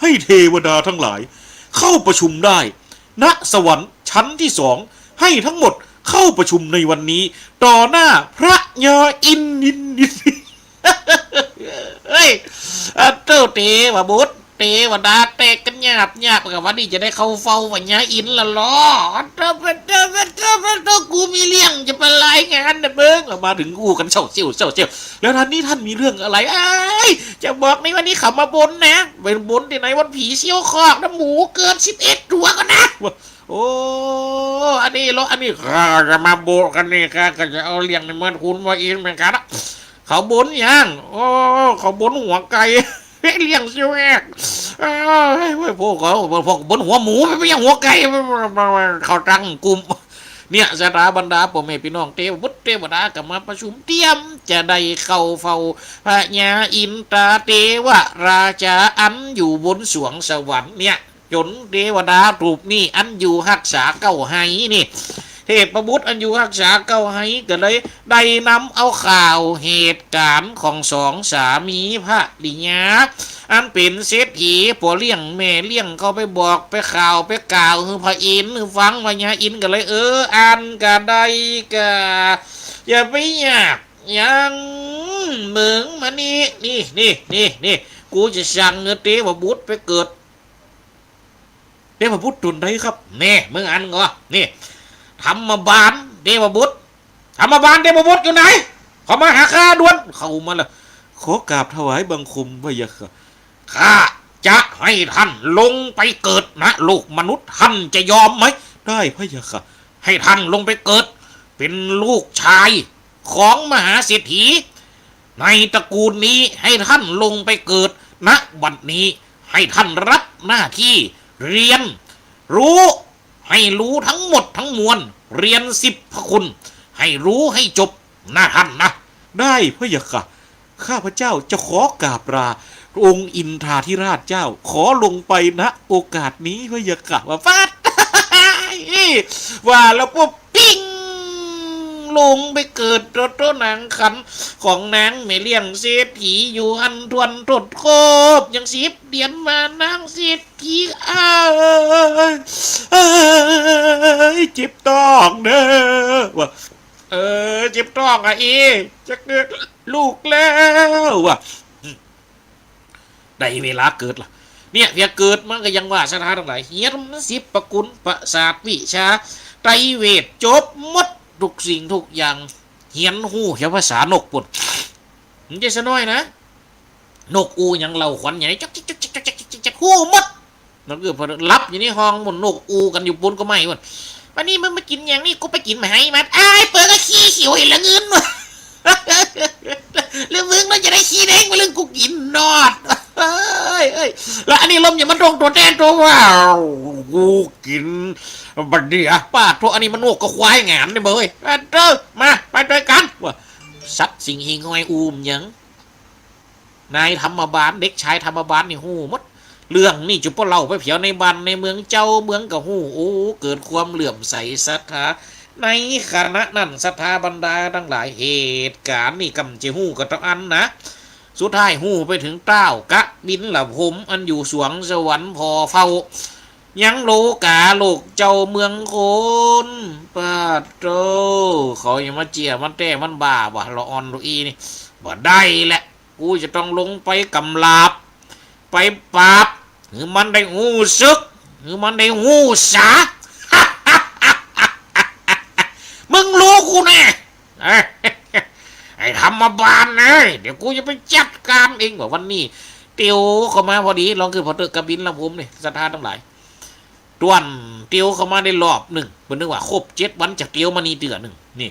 ให้เทวดาทั้งหลายเข้าประชุมได้ ณ สวรรค์ชั้นที่สอง ให้ทั้งหมดเข้าประชุมในวันนี้ ต่อหน้าพระยาอินทร์ นินนิน เฮ้ย อะโต้ เตวบุตร เตวดาแตกกั๋นหยาบหยาบ กาวันนี้จะได้เข้าเฝ้าพระยาอินทร์ละลอ อะโต้ อะโต้ อะโต้ อะโต้ กูมีเรื่องจะไปรายงานนะเบิ่ง มาเถิงอู้กั๋นเศร้าเสี้ยว เศร้าเสี้ยว แล้วท่านนี้ท่านมีเรื่องอะไร เอ้ย จะบอกในวันนี้เขามาบนนะ ไปบนตี้ไหน วันผีเสี้ยวคอกนะ หมูเกินสิบเอ็ดตั๋วก่อนนะ โอ้ อันนี้เหรอ อันนี้ข้าจะมาบนกั๋นนี่ ข้าก็จะเอาเรื่องในเมืองคุณว่าอินเหมือนกั๋นนะ เขาบนหยัง โอ้ เขาบนหัวไก่ เลี้ยงเสี้ยวแอก เอ้ย เว้ย พวกเขา พวกบนหัวหมู ไม่ใช่หัวไก่ เขาตั้งกลุ่ม เนี่ย ศรัทธาบรรดาป้อแม่ปี้น้อง เตวบุตรเตวดาก็มาประชุม เตรียมจะได้เข้าเฝ้าพระยาอินทราเตวราชา อันอยู่บนสวงสวรรค์เนี่ย จ๋นเตวดารูปนี้อันอยู่ฮักษาเก้าไฮนี่ เทพบุตรอันอยู่ฮักษาเก้าไฮก็เลยได้นำเอาข่าวเหตุก๋ารณ์ของสองสามีภริยา อันเป๋นเศรษฐี ป้อเลี้ยงแม่เลี้ยงเข้าไปบอกไปข่าวไปกล่าวหื้อพระอินทร์หื้อฟัง พระยาอินทร์ก็เลย เออ อันกาใดกา อย่าไปอยากหยัง มึงมานี่ นี่ นี่ นี่ นี่ กูจะสั่งหื้อเตวบุตรไปเกิด เตวบุตรต๋นใดครับ แน่ มึงอันก่อ นี่ ธรรมบาลเตวบุตร ธรรมบาลเตวบุตรอยู่ไหน เข้ามาหาข้าด่วน เข้ามาละ ขอกราบถวายบังคมพระยาค่ะ ข้าจะให้ท่านลงไปเกิดณโลกมนุษย์ ท่านจะยอมไหม ได้พระยาค่ะ ให้ท่านลงไปเกิดเป๋นลูกชายของมหาเศรษฐี ในตระกูลนี้ ให้ท่านลงไปเกิด ณ บัดนี้ ให้ท่านรับหน้าที่เรียนรู้ ให้รู้ทั้งหมดทั้งมวล เรียนสิบพระคุณ ให้รู้ให้จบนะท่านนะ ได้พระยาค่ะ ข้าพเจ้าจะขอกราบลาองค์อินทราธิราชเจ้า ขอลงไปณโอกาสนี้พระยาค่ะ ว่าฟาด ว่าแล้วปุ๊บ ปิ้ง ลงไปเกิดโตโตนางขัน ของนางแม่เลี้ยงเศรษฐีอยู่หั้นถ้วนทดครบ ยังสิบเดือนมานางเศรษฐีเอ้ย เอ้ย เจ็บต๊องเน่อ ว่า เออ เจ็บต๊องอะอี จะเกิดลูกแล้ว ว่า ได้เวลาเกิดละ เนี่ย เพียงเกิดมาก็ยังว่าศรัทธาตังหลาย เฮียนสิบประกุลประสาทวิชา ไตรเวทจบหมดทุกสิ่งทุกอย่าง เฮียนฮู้แค่ภาษานกปู้น มันจะสะน้อยนะ นกอู้หยังเล่าขวัญหยัง จักจักจักจักจักจักจักฮู้หมด นั่นคือพอหลับอยู่ในห้องปู้น นกอู้กั๋นอยู่ปู้นก็ไม่ปู้น วันนี้มึงมากิ๋นหยังนี่ กูไปกิ๋นไหมมัน อ้าย เปิดก็ขี้เขียวเห็นละเงิน หรือมึงน่าจะได้ขี้แดงมาเรื่องกูกิ๋นนอด เอ้ย เอ้ย แล้วอันนี้ลมอย่ามันตรงตัวแตนตัวว่า กูกิ๋นบัดเดี๋ยว ป้าโธ่ อันนี้มันนกกับควายงามเนี่ยเบ้ย ป้าโธ่ มา ไปด้วยกั๋น ว่า สัตว์สิ่งหิ่งห้อยอู้หยัง นายธรรมบาล เด็กชายธรรมบาลนี่ฮู้หมด เรื่องนี่จะป้อเล่าไปเผียวในบ้านในเมือง เจ้าเมืองก็ฮู้ โอ้ เกิดความเลื่อมใสศรัทธา ในขณะนั้นศรัทธาบรรดาตังหลาย เหตุก๋ารณ์นี่กำจะฮู้กั๋นตังอันนะ สุดท้ายฮู้ไปเถิงต้าวกบิลพรหม อันอยู่สวงสวรรค์ผ่อเฝ้า ยังโลก๋าโลกเจ้าเมืองคน ป้าโธ่ เขายังมาเจียมันแต้มันบ่าว่ะ ละอ่อนละอี้นี่ บ่ได้แหละ กูจะต้องลงไปกำราบ ไปปราบ หื้อมันได้ฮู้สึก หื้อมันได้ฮู้สา มึงรู้กูแน่ ไอ้ธรรมบาลเอ้ย เดี๋ยวกูจะไปจัดก๋ารเอง ว่าวันนี้ เตียวเข้ามาพอดี ลองขึ้นผ่อเต๊อะ กบิลพรหมนี่ ศรัทธาตังหลาย ต้วนเตียวเข้ามาได้รอบนึ่ง เปิ้นนึกว่าครบเจ็ดวันจะเตียวมานี่เตื้อนึ่ง นี่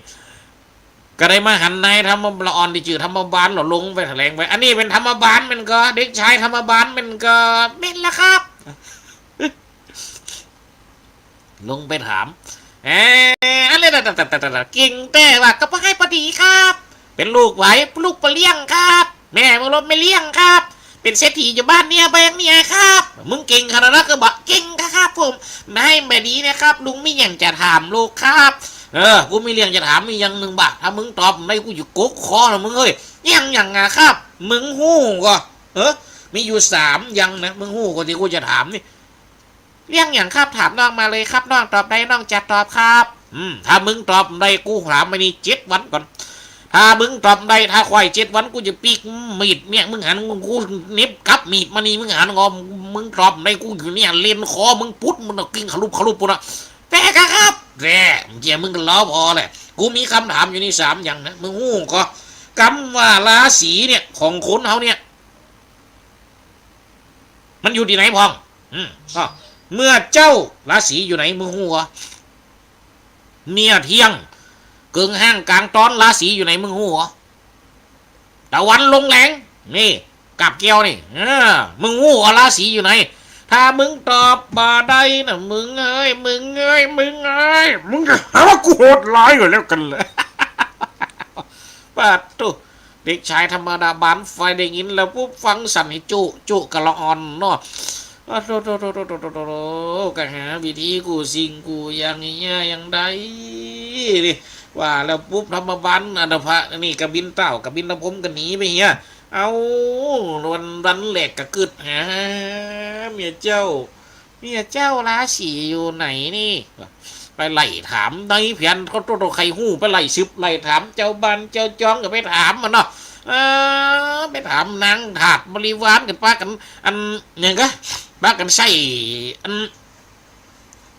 ก็ได้มาหันนายธรรมบาล ละอ่อนตี้จื้อธรรมบาล ละลงไปแถลงไป อันนี้เป๋นธรรมบาลแม่นก่อ เด็กชายธรรมบาลแม่นก่อ แม่นละครับ ลงไปถาม เอ้ย อันนี้ เก่งแต๊ว่า ก็บ่ใค่ปอดีครับ เป๋นลูกใผ ลูกป้อเลี้ยงครับ แม่บ่ลบแม่เลี้ยงครับ เป๋นเศรษฐีอยู่บ้านเนี่ยแบงค์เนี่ยครับ มึงเก่งขนาดนั้นก็บอกเก่งครับผม ไม่ บ่ดีนะครับ ลุงมีหยังจะถามลูกครับ เออ กูมีเรื่องจะถามมีอย่างนึ่งบ่า ถ้ามึงตอบได้กูจะกกคอนะมึงเอ้ย หยังหยังอะครับ มึงฮู้ก่อ เออ มีอยู่สามอย่างนะ มึงฮู้ก่อตี้กูจะถามนี่ เรื่องหยังครับ ถามน้องมาเลยครับ น้องตอบได้น้องจะตอบครับ อืม ถ้ามึงตอบได้กูถามมานี่เจ็ดวันก่อน ถ้ามึงตอบได้ ถ้าครบเจ็ดวันกูจะปิ๊กมีดเมียมึงหัน กูเหน็บกับมีดมานี่มึงหันงอ มึงตอบได้กูอยู่เนี่ยเล็มคอมึงปุ๊ด มึงเอากิ่งขลุบขลุบปู้นนะ แต๊กะครับ แต๊ เมื่อกี้มึงก็ล้อผ่อแหละ กูมีกำถามอยู่นี่สามอย่างนะ มึงฮู้ก่อ กำว่าราศีเนี่ยของคนเฮาเนี่ย มันอยู่ตี้ไหนพ่อง อืม อ้อ เมื่อเจ๊าราศีอยู่ไหนมึงฮู้ก่อ เมียเที่ยง เกิ่งห้างก๋างต๊อนราศีอยู่ไหนมึงฮู้ก่อ ตะวันลงแหลง นี่ กาบแก้วนี่ เออ มึงฮู้ก่อราศีอยู่ไหน ถ้ามึงตอบบ่ได้นะ มึงเอ้ย มึงเอ้ย มึงเอ้ย มึงจะหาว่ากูโหดร้ายก็แล้วกั๋นแหละ ปาดโธ่ เด็กชายธรรมดาบาลฝ่ายได้ยินแล้วปุ๊บฟังสั่นให้จุจุกะละอ่อนเนาะ โอ้โธ่โธ่โธ่โธ่โธ่โธ่โธ่ ก็หาวิธีกู้สิ่งกู้อย่างเฮียอย่างใดนี่ ว่าแล้วปุ๊บธรรมบาลอันดาพระนี่กบิลต้าวกบิลพรหมก็หนีไปเหีย เอา วัน วันแรกก็กึ๊ดหาเมียเจ้า เมียเจ้าราศีอยู่ไหนนี่ ไปไล่ถามในเพียนเขาโตๆ ใค่ฮู้ ไปไล่สืบไล่ถามเจ้าบ้านเจ้าจองก็ไปถามมันเนาะ เออ ไปถามนางทาสบริวารก็ปากั๋น อัน หยังกะ ปากั๋นใส่ อัน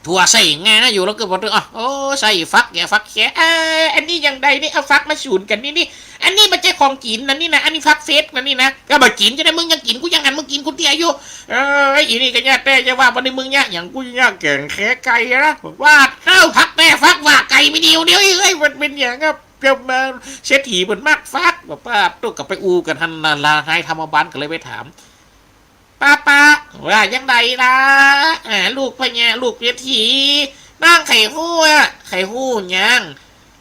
ถั่วใส่งาอยู่ แล้วก็บอกว่า โอ้ ใส่ฟักแหย่ฟักแหย่ เออ อันนี้อย่างใดนี่ เอาฟักมาสูนกั๋นนี่ นี่ อันนี้บ่ใจ้ของกิ๋นนะนี่นะ อันนี้ฟักเฟซนะนี่นะ ก็บ่กิ๋นจะได้ มึงยังกิ๋น กูยังหันมึงกิ๋นกูเตี้ยอยู่ เอ้ย อีนี่ก็ยากแต๊ จะว่าบ่ได้มึงยากหยัง กูยากแก๋งแค่ไก่นะ ว่าเอ้า ฟักแต๊ฟักว่าไก่มีเดียวเดียว เอ้ย มันเป๋นหยังครับ ก็มาเศรษฐีเปิ้นมักฟัก ว่าป้าตุ๊กก็ไปอู้กั๋นหั้นน่ะ ละนายธรรมบาลก็เลยไปถาม ป้า ป้า ว่าจั่งใดล่ะ อ่า ลูกพญา ลูกเศรษฐี นางใค่ฮู้อะ ใค่ฮู้หยัง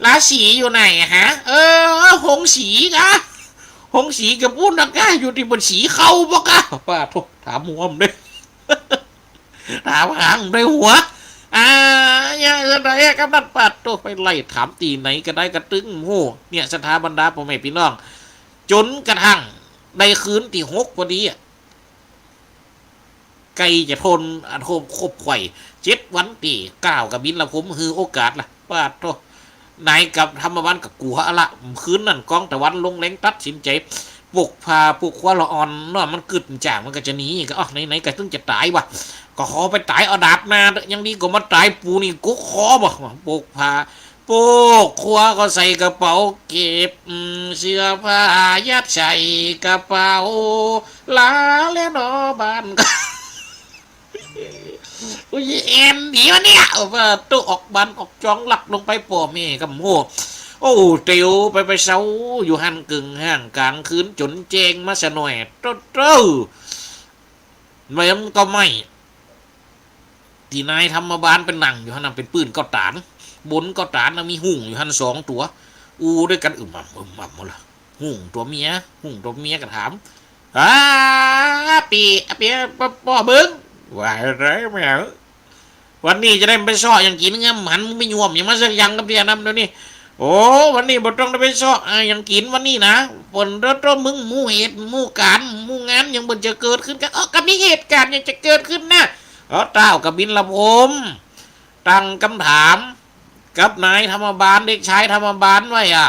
ราศีอยู่ไหนฮะ เออ หงสีกะ หงสีกะปู๊นนะกะ อยู่ตี้บ่อนสีเข้าบ่กะ ป้าโธ่ ถามหัวมันด้วย ถามหางด้วยหัว อ่า เนี่ย ศรัทธา เอ๊ะ กำนัน ปาดโต้ ไปไล่ถามตี้ไหนก็ได้ก็ตึงบ่ฮู้ เนี่ย ศรัทธาบรรดาป้อแม่ปี้น้อง จ๋นกระทั่งได้คืนตี้หกพอดีอะ ใก่จะตน อันโคบ โคบไขว่ เจ็ดวันตี้ ต้าวกบิลพรหมหื้อโอกาสละ ปาดโต้ นายกับธรรมบาลก็กั๋วอะละ คืนนั้นกองตะวันลงแลงตัดสินใจ๋ ปลุกผ้าปลุกครัวละอ่อนเนาะ มันกึ๊ดจ๋าง มันก็จะหนี ก็ อ้อ ไหนๆ ก็เถิงจะต๋ายวะ ก็ขอไปต๋ายเอาดาบหน้าเต๊อะ ยังดีกว่ามาต๋ายปูนี่กุกคอบ่ ปลุกผ้าปลุกครัวก็ใส่กระเป๋าเก็บ อืม เสื้อผ้ายัดใส่กระเป๋า ลาแล้วเนาะบ้าน โอ้ย แอ่นดีวะเนี่ย เอาว่าโต้ออกบ้านออกจองลับลงไปป้อแม่กำโฮ โอ้ เตียวไป ไปเซาอยู่หั้นเกิ่งห้างก๋างคืนจ๋นแจ้งมาซะหน่อย โต๊ะ โต๊ะ มันก็ไม่ ตี้นายธรรมบาลไปนั่งอยู่หั้นน่ะ เป๋นปื้นเก๊าต๋าน บนเก๊าต๋านน่ะมีฮุ่งอยู่หั้นสองตั๋ว อู้ด้วยกั๋น อึมอ่ำ อึมอ่ำหมดละ ฮุ่งตั๋วเมีย ฮุ่งตั๋วเมียก็ถาม อ้า ปี้ ปี้ ป้อ ป้อเบิ่ง ว่าไงแม่ วันนี้จะได้ไปเซาะหยังกิ๋น งามหันมึงไปย่วมหยังมาสักอย่างกับเตี้ยนำเดี๋ยวนี้ โอ้ วันนี้บ่ต้องได้ไปเซาะ อ่า หยังกิ๋นวันนี้นะ เปิ้นเต๊อะ เต๊อะ มึงหมู่เหตุหมู่ก๋ารณ์หมู่งานหยังเปิ้นจะเกิดขึ้นกั๋น เอ้อ ก็มีเหตุก๋ารณ์หยังจะเกิดขึ้นนะ เอ้อ ต้าวกบิลพรหม ตั้งกำถามกับนายธรรมบาล เด็กชายธรรมบาลไว้อะ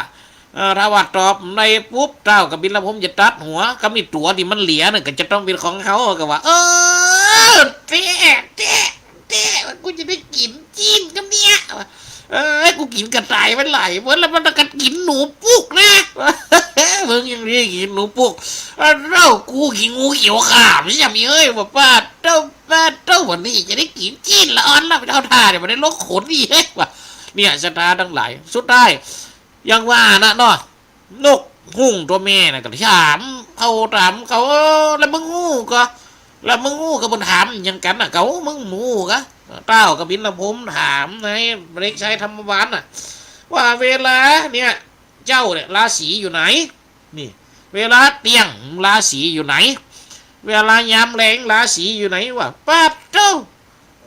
เอ่อ ถ้าว่าตอบได้ปุ๊บ ต้าวกบิลพรหมจะตัดหัว ก็มีตั๋วตี้มันเหลือน่ะ ก็จะต้องเป๋นของเฮา ก็ว่า เออ แต๊ แต๊ แต๊ ว่ากูจะได้กิ๋นจีนกำเนี่ย เอ้ย กูกิ๋นกระต่ายมาหลายวันแล้ว มันต้องกัดกิ๋นหนูปุกนะ มึงยังได้กิ๋นหนูปุก อ้าว กูกิ๋นงูเขียวขาว ไม่ใช่มีเอ้ย ว่าปาดโต้ ปาดโต้ วันนี้จะได้กิ๋นจีนละอ่อนละ ไปเอาถ่าเนี่ย มันได้ลดขนนี่ เฮ้ย ว่า เนี่ย ศรัทธาตังหลาย สุดท้าย อย่างว่านะเนาะ นกฮูกตั๋วแม่น่ะก็ถามเขา ถามเขา เออ แล้วมึงฮู้ก่อ แล้วมึงฮู้ก่อ เปิ้นถามหยังกั๋นน่ะ เขา มึงฮู้ก่อ ต้าวกบิลพรหมถามนายเด็กชายธรรมบาลน่ะ ว่าเวลาเนี่ย เจ๊าเนี่ยราศีอยู่ไหน นี่ เวลาเตี้ยงราศีอยู่ไหน เวลายามแลงราศีอยู่ไหน ว่า ปาดโต้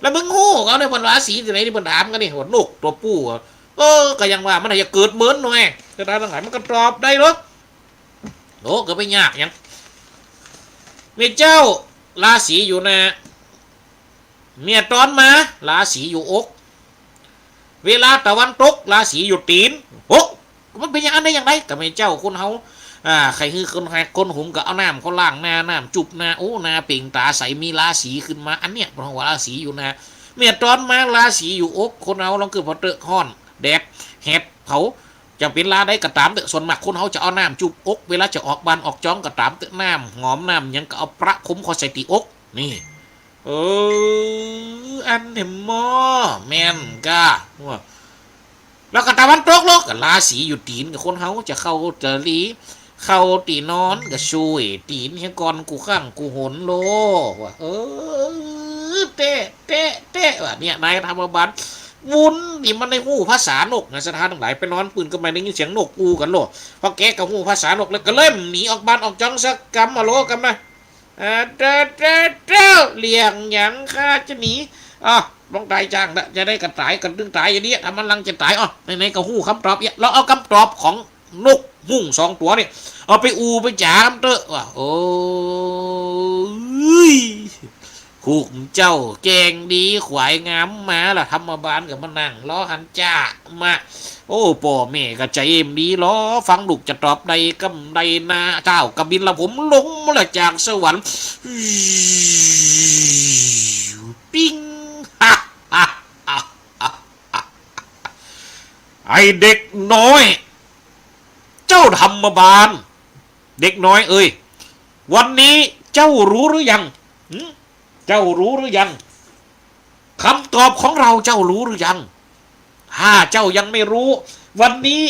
แล้วมึงฮู้ก่อเนี่ย เปิ้นราศีตี้ไหนตี้เปิ้นถามกั๋นนี่ ว่านกตั๋วผู้อะ เออ ก็ยังว่ามันจะเกิดเหมือนหน่อย ศรัทธาตังหลาย มันก็ตอบได้เหรอ โอ้ ก็บ่ยากหยัง เมียเจ้าราศีอยู่นา เมียตอนมาราศีอยู่อก เวลาตะวันตกราศีอยู่ตี๋น โอ้ มันเป๋นอย่างอั้นได้อย่างไร ก็เมียเจ้าคนเฮา อ่า ใค่หื้อคนแหกคนหุงก็เอาน้ำเข้าล้างหน้า น้ำจุ่มหน้า โอ้ หน้าเปล่งต๋าใส มีราศีขึ้นมา อันเนี้ยเปิ้นฮ้องว่าราศีอยู่นา เมียตอนมาราศีอยู่อก คนเฮาลองกึ๊ดผ่อเต๊อะ ฮ้อน แดด แหด เผา จะเป๋นราใดก็ต๋ามเต๊อะ ส่วนมากคนเฮาจะเอาน้ำจุ่มอก เวลาจะออกบ้านออกจองก็ต๋ามเต๊อะ น้ำหอมน้ำหยังก็เอาประพรมเข้าใส่ตี้อก นี่ เออ อันเนี่ยหม้อ แม่นก่ะ ว่า แล้วก็ตะวันตกโลกก็ราศีอยู่ตี๋น ก็คนเฮาจะเข้าจะหลี เข้าตี้นอนก็ส่วยตี๋นเหียก่อนกู้ครั้งกู้หนโล ว่า เออ แต๊ แต๊ แต๊ ว่าเนี่ย นายธรรมบาล บุญตี้มันได้ฮู้ภาษานกนะ ศรัทธาตังหลาย ไปนอนปื๊นก็ไม่ได้ยินเสียงนกอู้กั๋นโล เพราะแกก็ฮู้ภาษานกแล้ว ก็เลยหนีออกบ้านออกจองสักกำอะโล กำนะ อ่า เต๊อะ เต๊อะ เต๊อะ เรื่องหยังข้าจะหนี อ้าว ต้องต๋ายจ้างละ จะได้ก็ต๋าย ก็ตึงต๋ายอย่างเนี้ย ถ้ามันลังจะต๋าย อ้าว ไหนๆ ก็ฮู้กำตอบเอี้ย ลองเอากำตอบของนกฮูกสองตั๋วเนี่ย เอาไปอู้ไปจ๋าเต๊อะ ว่า โอ้ย ฮูกเจ้าแกล้งดี ขวายงามมาละ ธรรมบาลก็มานั่งรอหันจ้ามา โอ้ ป้อแม่ก็ใจ๋เอ็มดี รอฟังลูกจะตอบได้กำใดนา เจ้ากบิลพรหมลงมาละจากสวรรค์ ปิ้ง ไอ้เด็กน้อย เจ้าธรรมบาล เด็กน้อยเอ้ย วันนี้เจ้ารู้หรือยัง หึ เจ้ารู้หรือยัง กำตอบของเราเจ้ารู้หรือยัง ถ้าเจ้ายังไม่รู้ วันนี้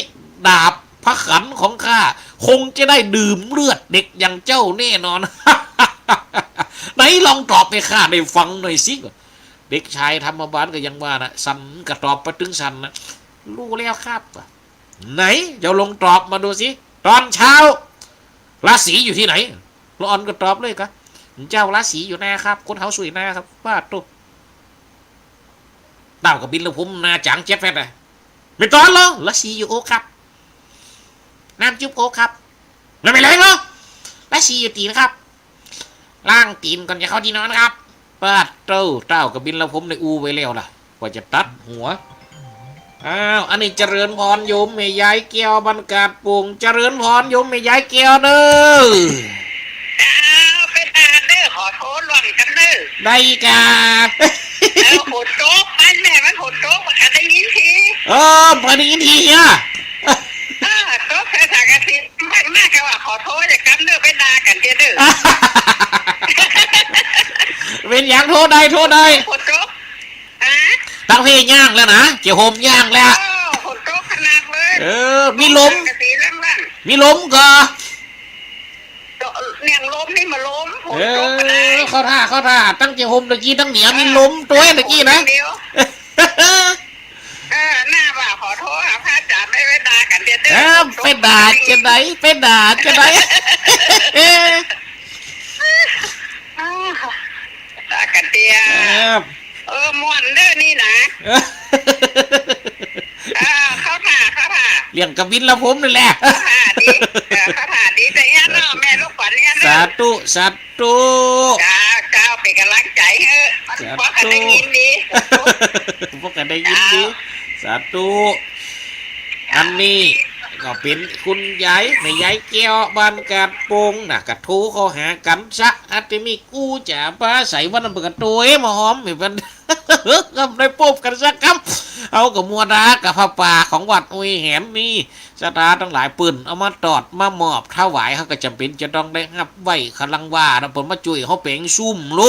ดาบพระขันของข้าคงจะได้ดื่มเลือดเด็กอย่างเจ้าแน่นอน ไหนลองตอบให้ข้าได้ฟังหน่อยสิ เด็กชายธรรมบาลก็ยังว่านะ สั่นก็ตอบไปตึงสั่นนะ รู้แล้วครับ ไหน เจ้าลองตอบมาดูสิ ตอนเช้า ราศีอยู่ตี้ไหน ละอ่อนก็ตอบเลยกะ เจ้าราศีอยู่นาครับ คนเฮาส่วยนาครับ ว่าตุ๊ เต้ากบิลพรหมหน้าจ๋างเจี๊ยดแฟดอะ ไม่ต้องหรอก ละสีอยู่โอครับ น้ำจุ๊บโอครับ ไม่เป็นไรหรอก ละสีอยู่ตี๋นครับ ล้างตี๋นก่อนจะเข้าตี้นอนครับ ปาดโต้ เต้ากบิลพรหมได้อู้ไว้แล้วล่ะ ว่าจะตัดหัว อ้าว อันนี้เจริญพรโยมแม่ยายแก้วบ้านกาดโป่ง เจริญพรโยมแม่ยายแก้วเด้อ อ้าว ไปตาเด้อ ขอโทษร่วมกั๋นเด้อ ได้ก่า เออ ฝนตก บ้านแม่มันฝนตก บ่ได้ยินที เออ บ่ได้ยินทีอะ เออ ตกใส่สังกะสี บ้านแม่ก็ว่าขอโทษจะกั๋นเด้อ ไปด่ากั๋นเตี้ยเด้อ เป๋นหยัง โทษได้ โทษได้ ฝนตก ฮะ ตังเพย่างแล้วนะ เจียวห่มย่างแล้ว โอ้ ฝนตกขนาดเลย เออ มีลม สังกะสีล่างๆ มีลมก่อ ก็เนี่ยลมนี่มาลม ฝนตกขนาด เออ เข้าท่า เข้าท่า ตังเจียวห่มตะกี้ตังเหนียว มีลมตวยตะกี้นะ เดียว เออ หน้าว่าขอโทษหาพระอาจ๋ารย์ ไป ไปด่ากั๋นเตี้ยเด้อ เออ ฝนตก ไปด่าจะไหน ไปด่าจะไหน เออ ด่ากั๋นเตี้ย เออ เออ ม่วนเด้อนี่นะ เออ เออ เข้าท่า เข้าท่า เรื่องกบิลพรหมนี่แหละ เข้าท่าดี เออ เข้าท่าดี แต่เอี้ยเนาะ แม่ลูกขวัญเอี้ยเนาะ สาธุ สาธุ เจ้า เจ้า เป๋นก๋ำลังใจ๋หื้อ มัน สาธุ ป้อกั๋นได้ยินดี ป้อกั๋นได้ยินดี เจ้า สาธุ อันนี้ก็เป๋นคุณยาย แม่ยายแก้วบ้านกาดโป่งนะ ก็โทรเข้าหากั๋นซะ อาจจะมีกู้จ๋าปาใส วันนั้นเปิ้นก็โตยมาหอมเหมือนกั๋น ก็ได้ปบกั๋นสักกำ เอาก็มัวดากับผ้าป่าของวัดอุยแหมนี่ ศรัทธาตังหลายเปิ้นเอามาตอดมามอบถวาย เฮาก็จ๋ำเป๋นจะต้องได้ฮับไว้ กำลังว่านะ เปิ้นมาจ้วยเฮาแป๋งซุ่มโล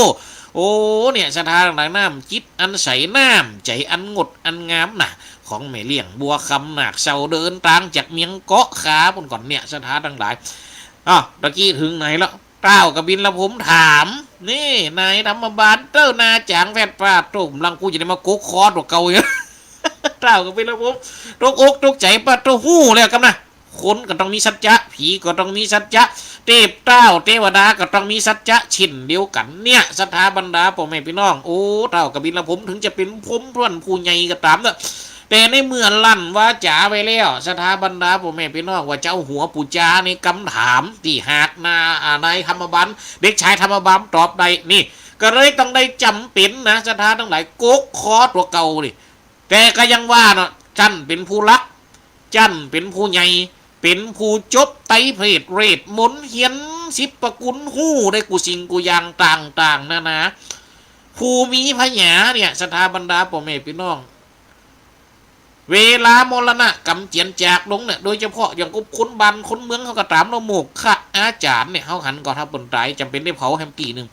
โอ้ เนี่ย ศรัทธาตังหลาย น้ำจิตอันใส น้ำใจ๋อันงดอันงามนะ ของแม่เลี้ยงบัวคำนาคเซา เดินตางจากเมียงเกาะขาปู๊นก่อนเนี่ย ศรัทธาตังหลาย อ้าว ตะกี้เถิงไหนแล้ว เต้ากบิลพรหมถาม นี่ นายธรรมบาลเต้าหน้าจ๋างแฟด ปาดโต้ กำลังกูจะได้มาโก๊กคอตั๋วเก่าอยู่ เต้ากบิลพรหมตกอกตกใจ๋ ปาดโต้ ฮู้แล้วกำนะ คนก็ต้องมีสัจจะ ผีก็ต้องมีสัจจะ เทพเต้าเตวดาก็ต้องมีสัจจะเช่นเดียวกั๋นเนี่ย ศรัทธาบรรดาป้อแม่ปี้น้อง โอ้ เต้ากบิลพรหมเถิงจะเป๋นพรหมเปื้อนผู้ใหญ่ก็ต๋ามเนาะ แต่ในเมื่อลั่นวาจ๋าไว้แล้ว ศรัทธาบรรดาป้อแม่ปี้น้อง ว่าจะเอาหัวปู่จ๋าในกำถามตี้หากนา อ่า นายธรรมบาล เด็กชายธรรมบาลตอบได้นี่ ก็เลยต้องได้จ๋ำเป๋นนะ ศรัทธาตังหลาย โก๊กคอตั๋วเก่านี่ แต่ก็ยังว่าเนาะ จั้นเป๋นผู้หลัก จั้นเป๋นผู้ใหญ่ เป๋นผู้จบไตรเพศเวทมนต์ เฮียนสิบประกุล ฮู้ได้กู้สิ่งกู้อย่างต่างๆ นานา ผู้มีผญาเนี่ย ศรัทธาบรรดาป้อแม่ปี้น้อง เวลามรณะก๋ำเจียรจากลงเนี่ย โดยเฉพาะอย่างกับคนบ้านคนเมืองเฮาก็ต๋ามเนาะ โมกขอาจ๋ารย์เนี่ย เฮาหันก่อถ้าเปิ้นต๋ายจ๋ำเป๋นได้เผาแหมตี้นึ่ง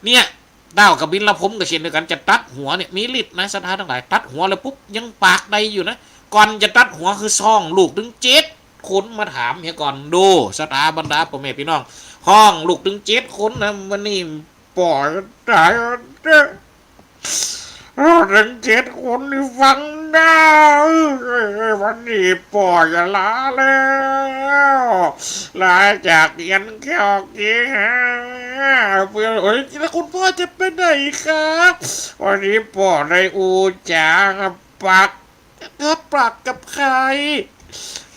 เนี่ย เต้ากบิลพรหมก็เช่นเดียวกั๋น จะตัดหัวเนี่ยมีฤทธิ์นะ ศรัทธาตังหลาย ตัดหัวแล้วปุ๊บยังปากได้อยู่นะ ก่อนจะตัดหัวคือฮ้องลูกตึงเจ็ดคนมาถามเหียก่อน ดู ศรัทธาบรรดาป้อแม่ปี้น้อง ฮ้องลูกตึงเจ็ดคนนะ วันนี้ป้อต๋ายเต๊อะ ตึงเจ็ดคนนี่ฟังได้ วันนี้ป้อจะลาแล้ว ลาจากเฮียนแก้วเกหา เปื้อ เอ้ย แล้วคุณป้อจะไปไหนคะ วันนี้ป้อได้อู้จ๋ากับปาก กับปากกับใคร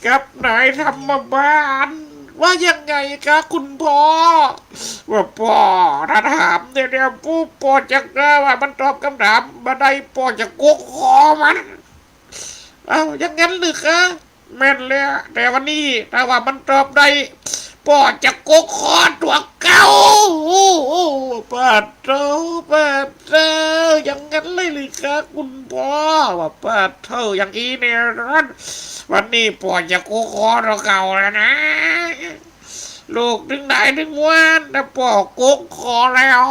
กับนายธรรมบาล ว่ายังไงคะคุณป้อ ว่าป้อถ้าถามเนี่ย เนี่ย ปุ๊บ ป้อจะ ถ้าว่ามันตอบกำถามบ่ได้ ป้อจะโก๊กคอมัน อ้าว อย่างนั้นหรือคะ แม่นแล้ว แต่วันนี้ถ้าว่ามันตอบได้ ป้อจะโก๊กคอตั๋วเก่า ปาดโธ่ ปาดโธ่ อย่างนั้นเลยหรือคะคุณป้อ ว่าปาดโธ่ อย่างอี้แน่นอน วันนี้ป้อจะโก๊กคอตั๋วเก่าแล้วนะ ลูกตึงได้ตึงว่า ถ้าป้อโก๊กคอแล้ว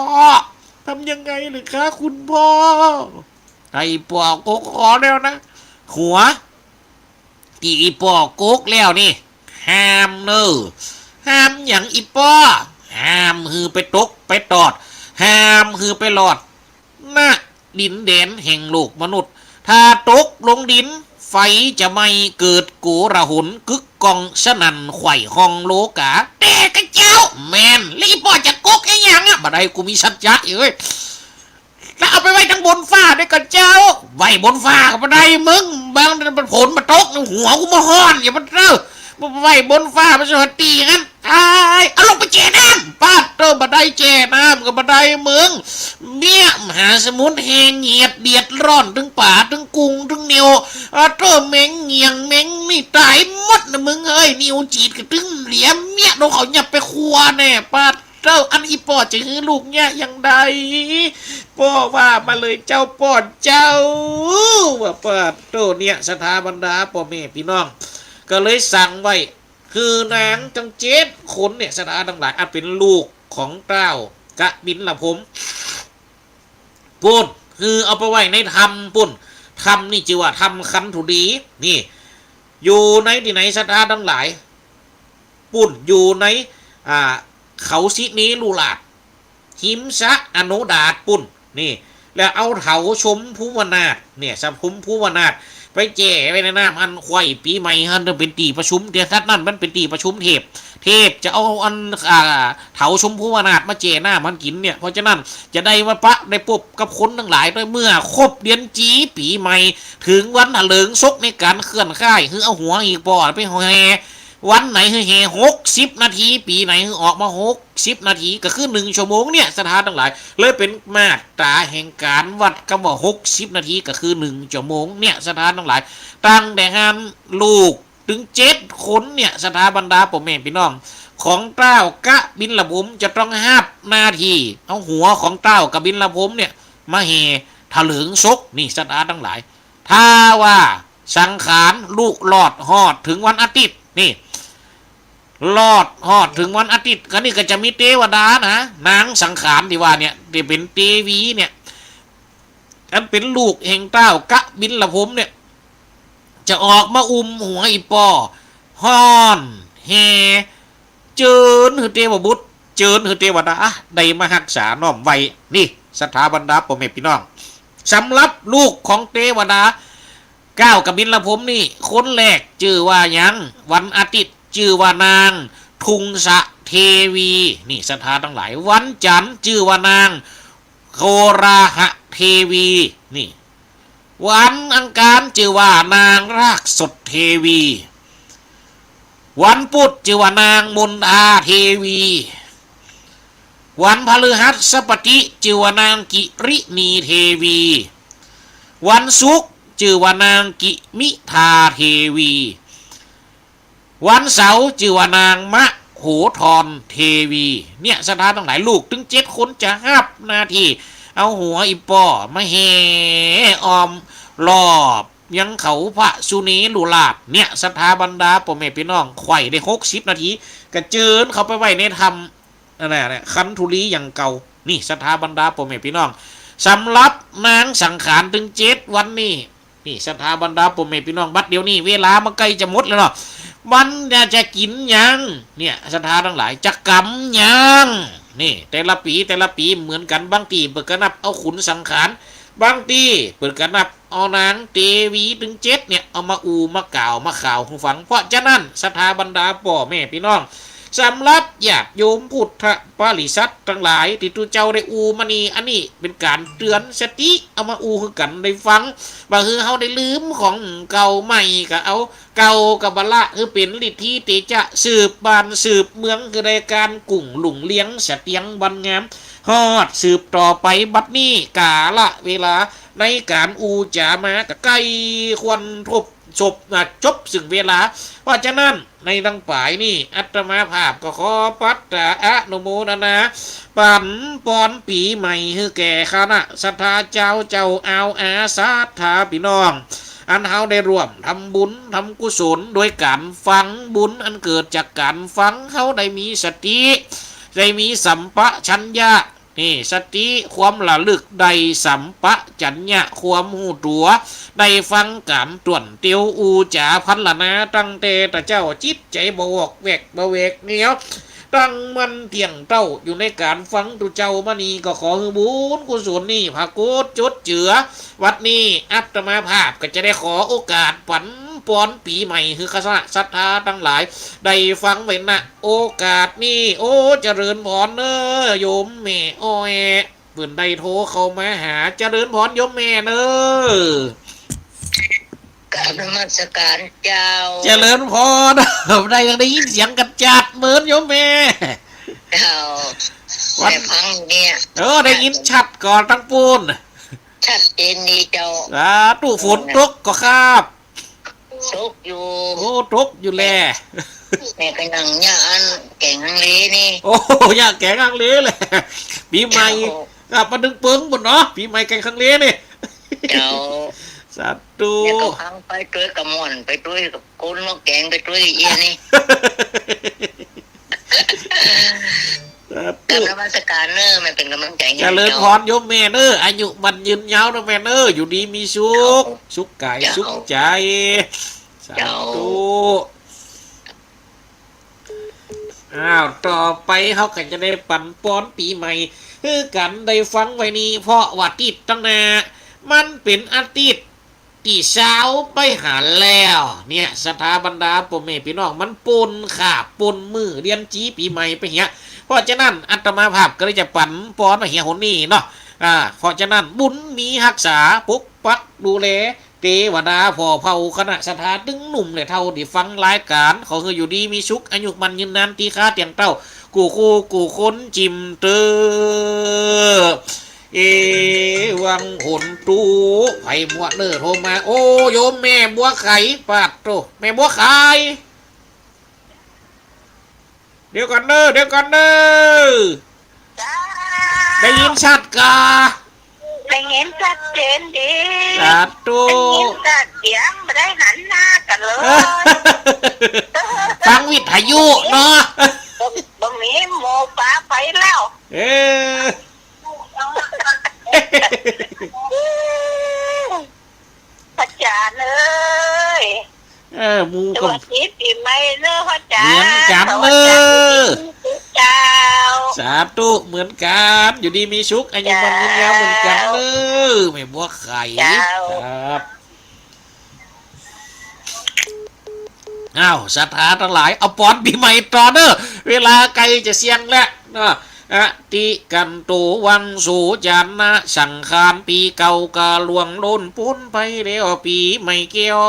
ทำยังไงหรือคะคุณป้อ ไอ้ป้อโก๊กคอแล้วนะ หัว ตี้อีป้อโก๊กแล้วนี่ ห้ามเน่อ ห้ามหยังอีป้อ ห้ามหื้อไปตกไปตอด ห้ามหื้อไปหลอด ณ ดินแดนแห่งโลกมนุษย์ ถ้าตกลงดิน ไฟจะไหม้เกิดโกลาหลกึกก้องสนั่นไขว่ห้องโลกา แต่กะเจ้า แม่น แล้วอีป้อจะโก๊กอะหยังอะ บ่ได้ กูมีสัจจะเอ้ย แล้วเอาไปไว้ตังบนฟ้าด้วยก่อเจ้า ไว้บนฟ้าก็บ่ได้มึง บางทีมันฝนมาตก หัวกูมาฮ้อน อย่ามาเต้อ มาไว้บนฟ้า มันสวัสดีงั้น อ้าย เอาลงไปแจ่น้ำ ปาดเต้อ บ่ได้แจ่น้ำก็บ่ได้มึง เมี้ย มหาสมุทรแห้งเหียดเดียดร้อน ตึงป๋า ตึงกุ้ง ตึงเหนี่ยว อ้าเต้อ แมงเหยี่ยง แมงนี่ต๋ายหมดนะมึงเอ้ย เหนี่ยวจีดก็ตึงเหลียม เมี้ย โดนเขายับไปครัวแน่ ปาดเต้อ อันอีป้อจะหื้อลูกเยียะอย่างใด ป้อว่ามาเลยเจ้า ป้อเจ้า ว่าปาดเต้อ เนี่ย ศรัทธาบรรดาป้อแม่ปี้น้อง ก็เลยสั่งไว้ คือนางตังเจ็ดคนเนี่ย ศรัทธาตังหลาย อันเป๋นลูกของต้าวกบิลพรหม ปู้น คือเอาไปไว้ในถ้ำปู้น ถ้ำนี่จื้อว่าถ้ำคันธุลี นี่ อยู่ในตี้ไหน ศรัทธาตังหลาย ปู้น อยู่ใน อ่า เขาสิเนลุราช หิมสระอโนดาตปู้น นี่ แล้วเอาเถาชมพูวนาถ เนี่ย ชมพูวนาถ ไปแจ่ไว้ในน้ำหั้น ใคว่ปี๋ใหม่หั้น เป๋นตี้ประชุม เดี๋ยวสักนั้นมันเป๋นตี้ประชุมเทพ เทพจะเอาอัน อ่า เถาชมพูวนาถมาแจ่น้ำหั้นกิ๋นเนี่ย เพราะฉะนั้นจะได้มาปะได้ปบกับคนตังหลายตวย เมื่อครบเดือนจี๋ปี๋ใหม่ เถิงวันเถลิงศกในก๋านเคลื่อนค่าย คือเอาหัวอีป้อไปแห่ วันไหนหื้อแห่หกสิบนาที ปี๋ไหนหื้อออกมาหกสิบนาที ก็คือหนึ่งชั่วโมงเนี่ย ศรัทธาตังหลาย เลยเป๋นมาตรก๋านแห่งก๋านวัดกำว่าหกสิบนาที ก็คือหนึ่งชั่วโมงเนี่ย ศรัทธาตังหลาย ตั้งแต่หั้นลูกตึงเจ็ดคนเนี่ย ศรัทธาบรรดาป้อแม่ปี้น้อง ของต้าวกบิลพรหมจะต้องฮับหน้าตี้ เอาหัวของต้าวกบิลพรหมเนี่ย มาแห่เถลิงศก นี่ ศรัทธาตังหลาย ถ้าว่าสังขารลุรอดฮอดเถิงวันอาทิตย์ นี่ รอดฮอดเถิงวันอาทิตย์ ก็นี่ก็จะมีเตวดานะ นางสังขารตี้ว่าเนี่ย ตี้เป๋นเตวีเนี่ย อันเป๋นลูกแห่งต้าวกบิลพรหมเนี่ย จะออกมาอุ้มหัวอีป้อ ฮ้อนแห่ เจิญหื้อเตวบุตร เจิญหื้อเตวดา ได้มาฮักษาน้อมไว้ นี่ ศรัทธาบรรดาป้อแม่ปี้น้อง สำหรับลูกของเตวดา ก้าวกบิลพรหมนี่ คนแรกจื้อว่าหยัง วันอาทิตย์จื้อว่านางทุงสะเทวี นี่ ศรัทธาตังหลาย วันจันทร์จื้อว่านางโคราหะเทวี นี่ วันอังคารจื้อว่านางรากสดเทวี วันพุธจื้อว่านางมนทาเทวี วันพฤหัสบดีจื้อว่านางกิริณีเทวี วันศุกร์จื้อว่านางกิมิทาเทวี วันเสาร์จื้อว่านางมโหธรเทวี เนี่ย ศรัทธาตังหลาย ลูกตึงเจ็ดคนจะฮับหน้าตี้ เอาหัวอีป้อมาแห่อ้อมรอบยังเขาพระสุเนรุราช เนี่ย ศรัทธาบรรดาป้อแม่ปี้น้อง ใคว่ได้หกสิบนาที ก็เจิญเข้าไปไว้ในถ้ำ นั่นแหละ คันธุลีอย่างเก่า นี่ ศรัทธาบรรดาป้อแม่ปี้น้อง สำหรับนางสังขารตึงเจ็ดวันนี่ นี่ ศรัทธาบรรดาป้อแม่ปี้น้อง บัดเดี๋ยวนี้เวลามันใก้จะหมดแล้วเนาะ มันจะกิ๋นหยัง เนี่ย ศรัทธาตังหลาย จะกำหยัง นี่ แต่ละปี๋ แต่ละปี๋เหมือนกั๋น บางตี้เปิ้นก็นับเอาขุนสังขาร บางตี้เปิ้นก็นับเอานางเตวีตึงเจ็ดเนี่ย เอามาอู้มาก่าวมาข่าวหื้อฟัง เพราะฉะนั้น ศรัทธาบรรดาป้อแม่ปี้น้อง สำหรับญาติโยมพุทธบริษัทตังหลาย ตี้ตุ๊เจ้าได้อู้มานี่ อันนี้เป๋นก๋านเตื๋อนสติ เอามาอู้หื้อกั๋นได้ฟัง บ่หื้อเฮาได้ลืมของเก่า ใหม่ก็เอา เก่าก็บ่ละ หื้อเป๋นฤทธิเตจะ สืบบ้านสืบเมือง หื้อได้ก๋านกุ้งรุ่งเรือง เสถียรวันงาม ฮอดสืบต่อไป บัดนี้กาละเวลาในก๋านอู้จ๋ามาก็ใก้ควรทบ จบ อ่ะ จบซึ่งเวลา เพราะฉะนั้นในตังป๋ายนี่ อาตมาภาพก็ขอปัตตาอนุโมทนา ปั๋นปอนปี๋ใหม่หื้อแก่คณะศรัทธาเจ้า เจ้าอาวอา ศรัทธาปี้น้อง อันเฮาได้ร่วมทำบุญทำกุศลโดยก๋านฟัง บุญอันเกิดจากก๋านฟัง เฮาได้มีสติ ได้มีสัมปชัญญะ นี่ สติความระลึก ได้สัมปชัญญะความฮู้ตั๋ว ได้ฟังก๋านต้วนเตียวอู้จ๋าพรรณนาตั้งแต่ตะเจ๊า จิตใจ๋บ่วอกแวกบ่แหวกแนว ตั้งมั่นเตี้ยงเต้าอยู่ในก๋านฟังตุ๊เจ้ามานี่ ก็ขอหื้อบุญกุศลนี่ผะโกฏจดเจือ บัดนี้อาตมาภาพก็จะได้ขอโอกาสปั๋นปอนปี๋ใหม่หื้อคณะศรัทธาตังหลาย ได้ฟังไว้ ณ โอกาสนี้ โอ้ เจริญพรเน่อ โยมแม่อ้อย เปิ้นได้โทรเข้ามาหา เจริญพรโยมแม่เน่อ กราบนมัสการเจ้า เจริญพร ได้ ได้ยินเสียงกระจัดเหมือนโยมแม่ เจ้า วัน ได้ฟังเนี่ย เออ ได้ยินชัดก่อนตังปู้น ชัดเจนดีเจ้า สาธุ ฝนตกก่อครับ ตกอยู่ โอ้ ตกอยู่แล แม่ก็นั่งเยียะอันแก๋งฮังเลนี่ โอ้ เยียะแก๋งฮังเลแหละ ปี๋ใหม่ เจ้า อ่ะ ปะตึงเปิงปู้นเนาะ ปี๋ใหม่แก๋งฮังเลนี่ เจ้า สาธุ แม่ก็ฟังไปตวยกะม่วน ไปตวยกับคนเนาะ แก๋งไปตวยเอี้ยนี่ สาธุ กราบนมัสการเน่อ แม่เป๋นก๋ำลังใจ๋หื้อ เจริญพรโยมแม่เน่อ อายุมั่นยืนยาวเน่อแม่เน่อ อยู่ดีมีสุข เจ้า สุขก๋าย เจ้า สุขใจ๋ สาธุ เจ้า อ้าว ต่อไปเฮาก็จะได้ปั๋นปอนปี๋ใหม่หื้อกั๋นได้ฟังไว้นี้ เพราะว่าอาทิตย์ตังหน้า มันเป๋นอาทิตย์ ตี้ซาวไปหั้นแล้ว เนี่ย ศรัทธาบรรดาป้อแม่ปี้น้อง มันป่นคาบป่นมื้อเดือนจี๋ปี๋ใหม่ไปเหีย เพราะฉะนั้นอาตมาภาพก็เลยจะปั๋นปอนมาเหียหนนี้เนาะ อ่า เพราะฉะนั้นบุญมีฮักษา ปกปักดูแล เตวดาผ่อเผ่าคณะศรัทธาตึงหนุ่มและเฒ่าตี้ฟังรายก๋าน ขอหื้ออยู่ดีมีสุข อายุมั่นยืนนาน ตี้คร้าเตี้ยงเต้า กู้คู่กู้คนจิ่มเต๊อะ เอวัง หนตุ ใผมัวเน่อโทรมา โอ้ โยมแม่บัวไข่ ปาดโธ่ แม่บัวไข่ เดี๋ยวก่อนเน่อ เดี๋ยวก่อนเน่อ เจ้า ได้ยินชัดก่า ได้ยินชัดเจนดี สาธุ ได้ยินชัดเสียง บ่ได้หันหน้ากั๋นเลย ฟังวิทยุเนาะ บ่ บ่มีหมู่ปาไปแล้ว เออ พระอาจ๋ารย์เอ้ย เออ หมู่ก็ สวัสดีปี๋ใหม่เน่อพระอาจ๋ารย์ เหมือนกั๋นเน่อ สวัสดีเจ้า สาธุ เหมือนกั๋น อยู่ดีมีสุข อายุมั่นยืนยาวเหมือนกั๋นเน่อ แม่บัวไข่ เจ้า ครับ อ้าว ศรัทธาตังหลาย เอาปอนปี๋ใหม่ต่อเน่อ เวลาใก้จะเสี้ยงแล้วเนาะ อติกันโต วังโส จานะ สังขาร ปี๋เก่ากาล่วงล้นป๊นไปแล้ว ปี๋ใหม่แก้ว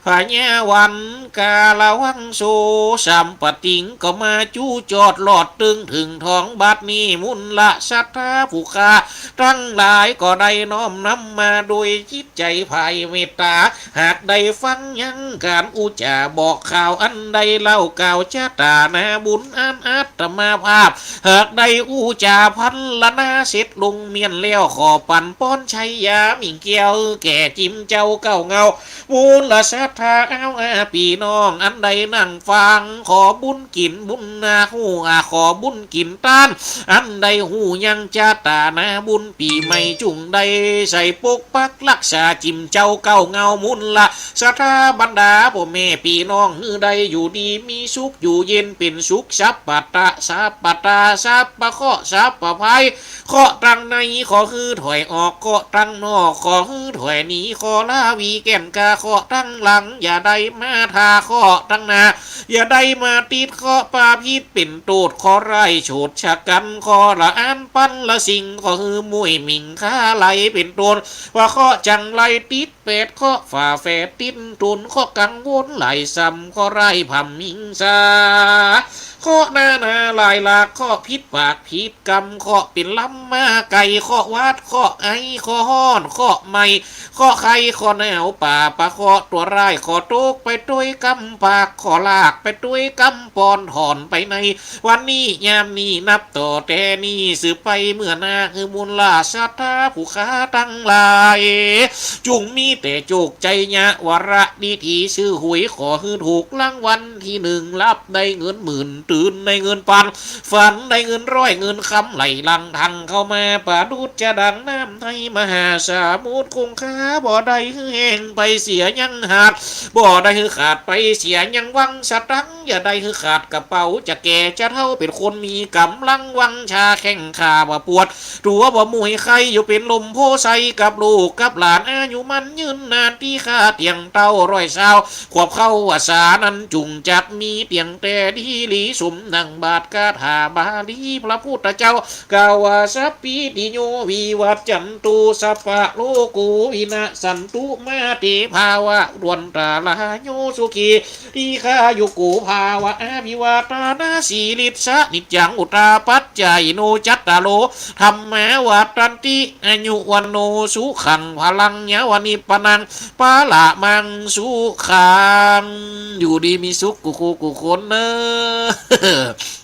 พญาวัน กาละวังโส สัมปติงก็มาจู้จอดลอดตึงเถิงทอง บัดนี้มูลศรัทธาผู้ข้าตังหลายก็ได้น้อมนำมาโดยจิตใจ๋ใฝ่เมตต๋า หากได้ฟังยังก๋านอู้จ๋าบอกข่าวอันใดเล่ากล่าวจาต๋านาบุญอันอาตมาภาพ หากได้อู้จ๋าพรรณนาเสร็จลงเมี้ยนแล้ว ขอปั๋นปอนชัยยามิ่งแก้วแก่จิมเจ้าเก้าเงา มูลศรัทธาเอาอาปี้น้องอันใดนั่งฟัง ขอบุญกิ๋นบุญนาฮู้อา ขอบุญกิ๋นต้าน อันใดฮู้ยังจาต๋านาบุญปี๋ใหม่จุ่งได้ใส่ปกปักฮักษาจิมเจ้าเก้าเงา มูลศรัทธาบรรดาป้อแม่ปี้น้อง หื้อได้อยู่ดีมีสุข อยู่เย็นเป๋นสุข สัพพะตะ สัพพะตา สัพพะเคราะห์ สัพพะภัย เคราะห์ตังในขอหื้อถอยออก เคราะห์ตังนอกขอหื้อถอยหนี ขอลาวีแก่นกา เคราะห์ตังหลังอย่าได้มาทา เคราะห์ตังหน้าอย่าได้มาติด เคราะห์ปาพิษเป๋นโต้ษ เคราะห์ร้ายโฉดฉะกั๋น เคราะห์ละอันปันละสิ่ง ขอหื้อมุ้ยหมิ่งคาไหลเป๋นต้น ว่าเคราะห์จั่งไรติดแปดเคราะห์ ฝาแฝดติดตุน เคราะห์กังวลหลายซ้ำ เคราะห์ร้ายพร่ำหมิ่งสา เคราะห์นานาหลายหลาก เคราะห์ผิดปากผิดกำ เคราะห์เป๋นลำมาไก๋ เคราะห์หวัด เคราะห์ไอ เคราะห์ฮ้อน เคราะห์ไหม้ เคราะห์ไข้ เคราะห์หนาว ป่าปะเคราะห์ตั๋วร้าย ขอตกไปตวยกำปาก ขอลากไปตวยกำปอน ถอนไปในวันนี้ยามนี้ นับต่อแต่นี้สืบไปเมื่อหน้า หื้อมูลศรัทธาผู้ข้าตังหลาย จุ่งมีแต่โจคชัยยะ วาระดีถีซื้อหวย ขอหื้อถูกรางวัลตี้หนึ่ง หลับได้เงินหมื่น ตื่นได้เงินปัน ฝันได้เงินร้อย เงินคำไหลหลั่งทังเข้ามา ประดุจจะดั่งน้ำในมหาสมุทรคงคา บ่ได้หื้อแห้งไปเสียยังหาด บ่ได้หื้อขาดไปเสียยังวัง สตังค์อย่าได้หื้อขาดกระเป๋า จะแก่จะเฒ่าเป๋นคนมีก๋ำลังวังชา แข้งขาบ่ปวด ตั๋วบ่เมื่อย ใค่อยู่เป๋นล่มโพธิ์ใส กับลูกกับหลานอายุมั่นยืนนาน ตี้คร้าเตี้ยงเต้าร้อยซาวขวบเข้าพรรษานั้น จุ่งจักมีเตี้ยงแต่ดีหลี สมดังบาทคาถาบาลีพระพุทธเจ้ากล่าวว่า สัพพีติโยวิวัจจันตุ สัพพะโรโกวินัสสันตุ มาเตภะวัตวันตะราโย สุขี ทีฆายุโกภะวะ อภิวาทะนะสีลิสสะ นิจจังวุฑฒาปัจจายิโน จัตตาโร ธัมมาวัฑฒันติ อายุ วัณโณ สุขัง พะลัง ยะวะ นิพพานัง พะละมัง สุขัง อยู่ดีมีสุขกู้คู่กู้คนเน่อ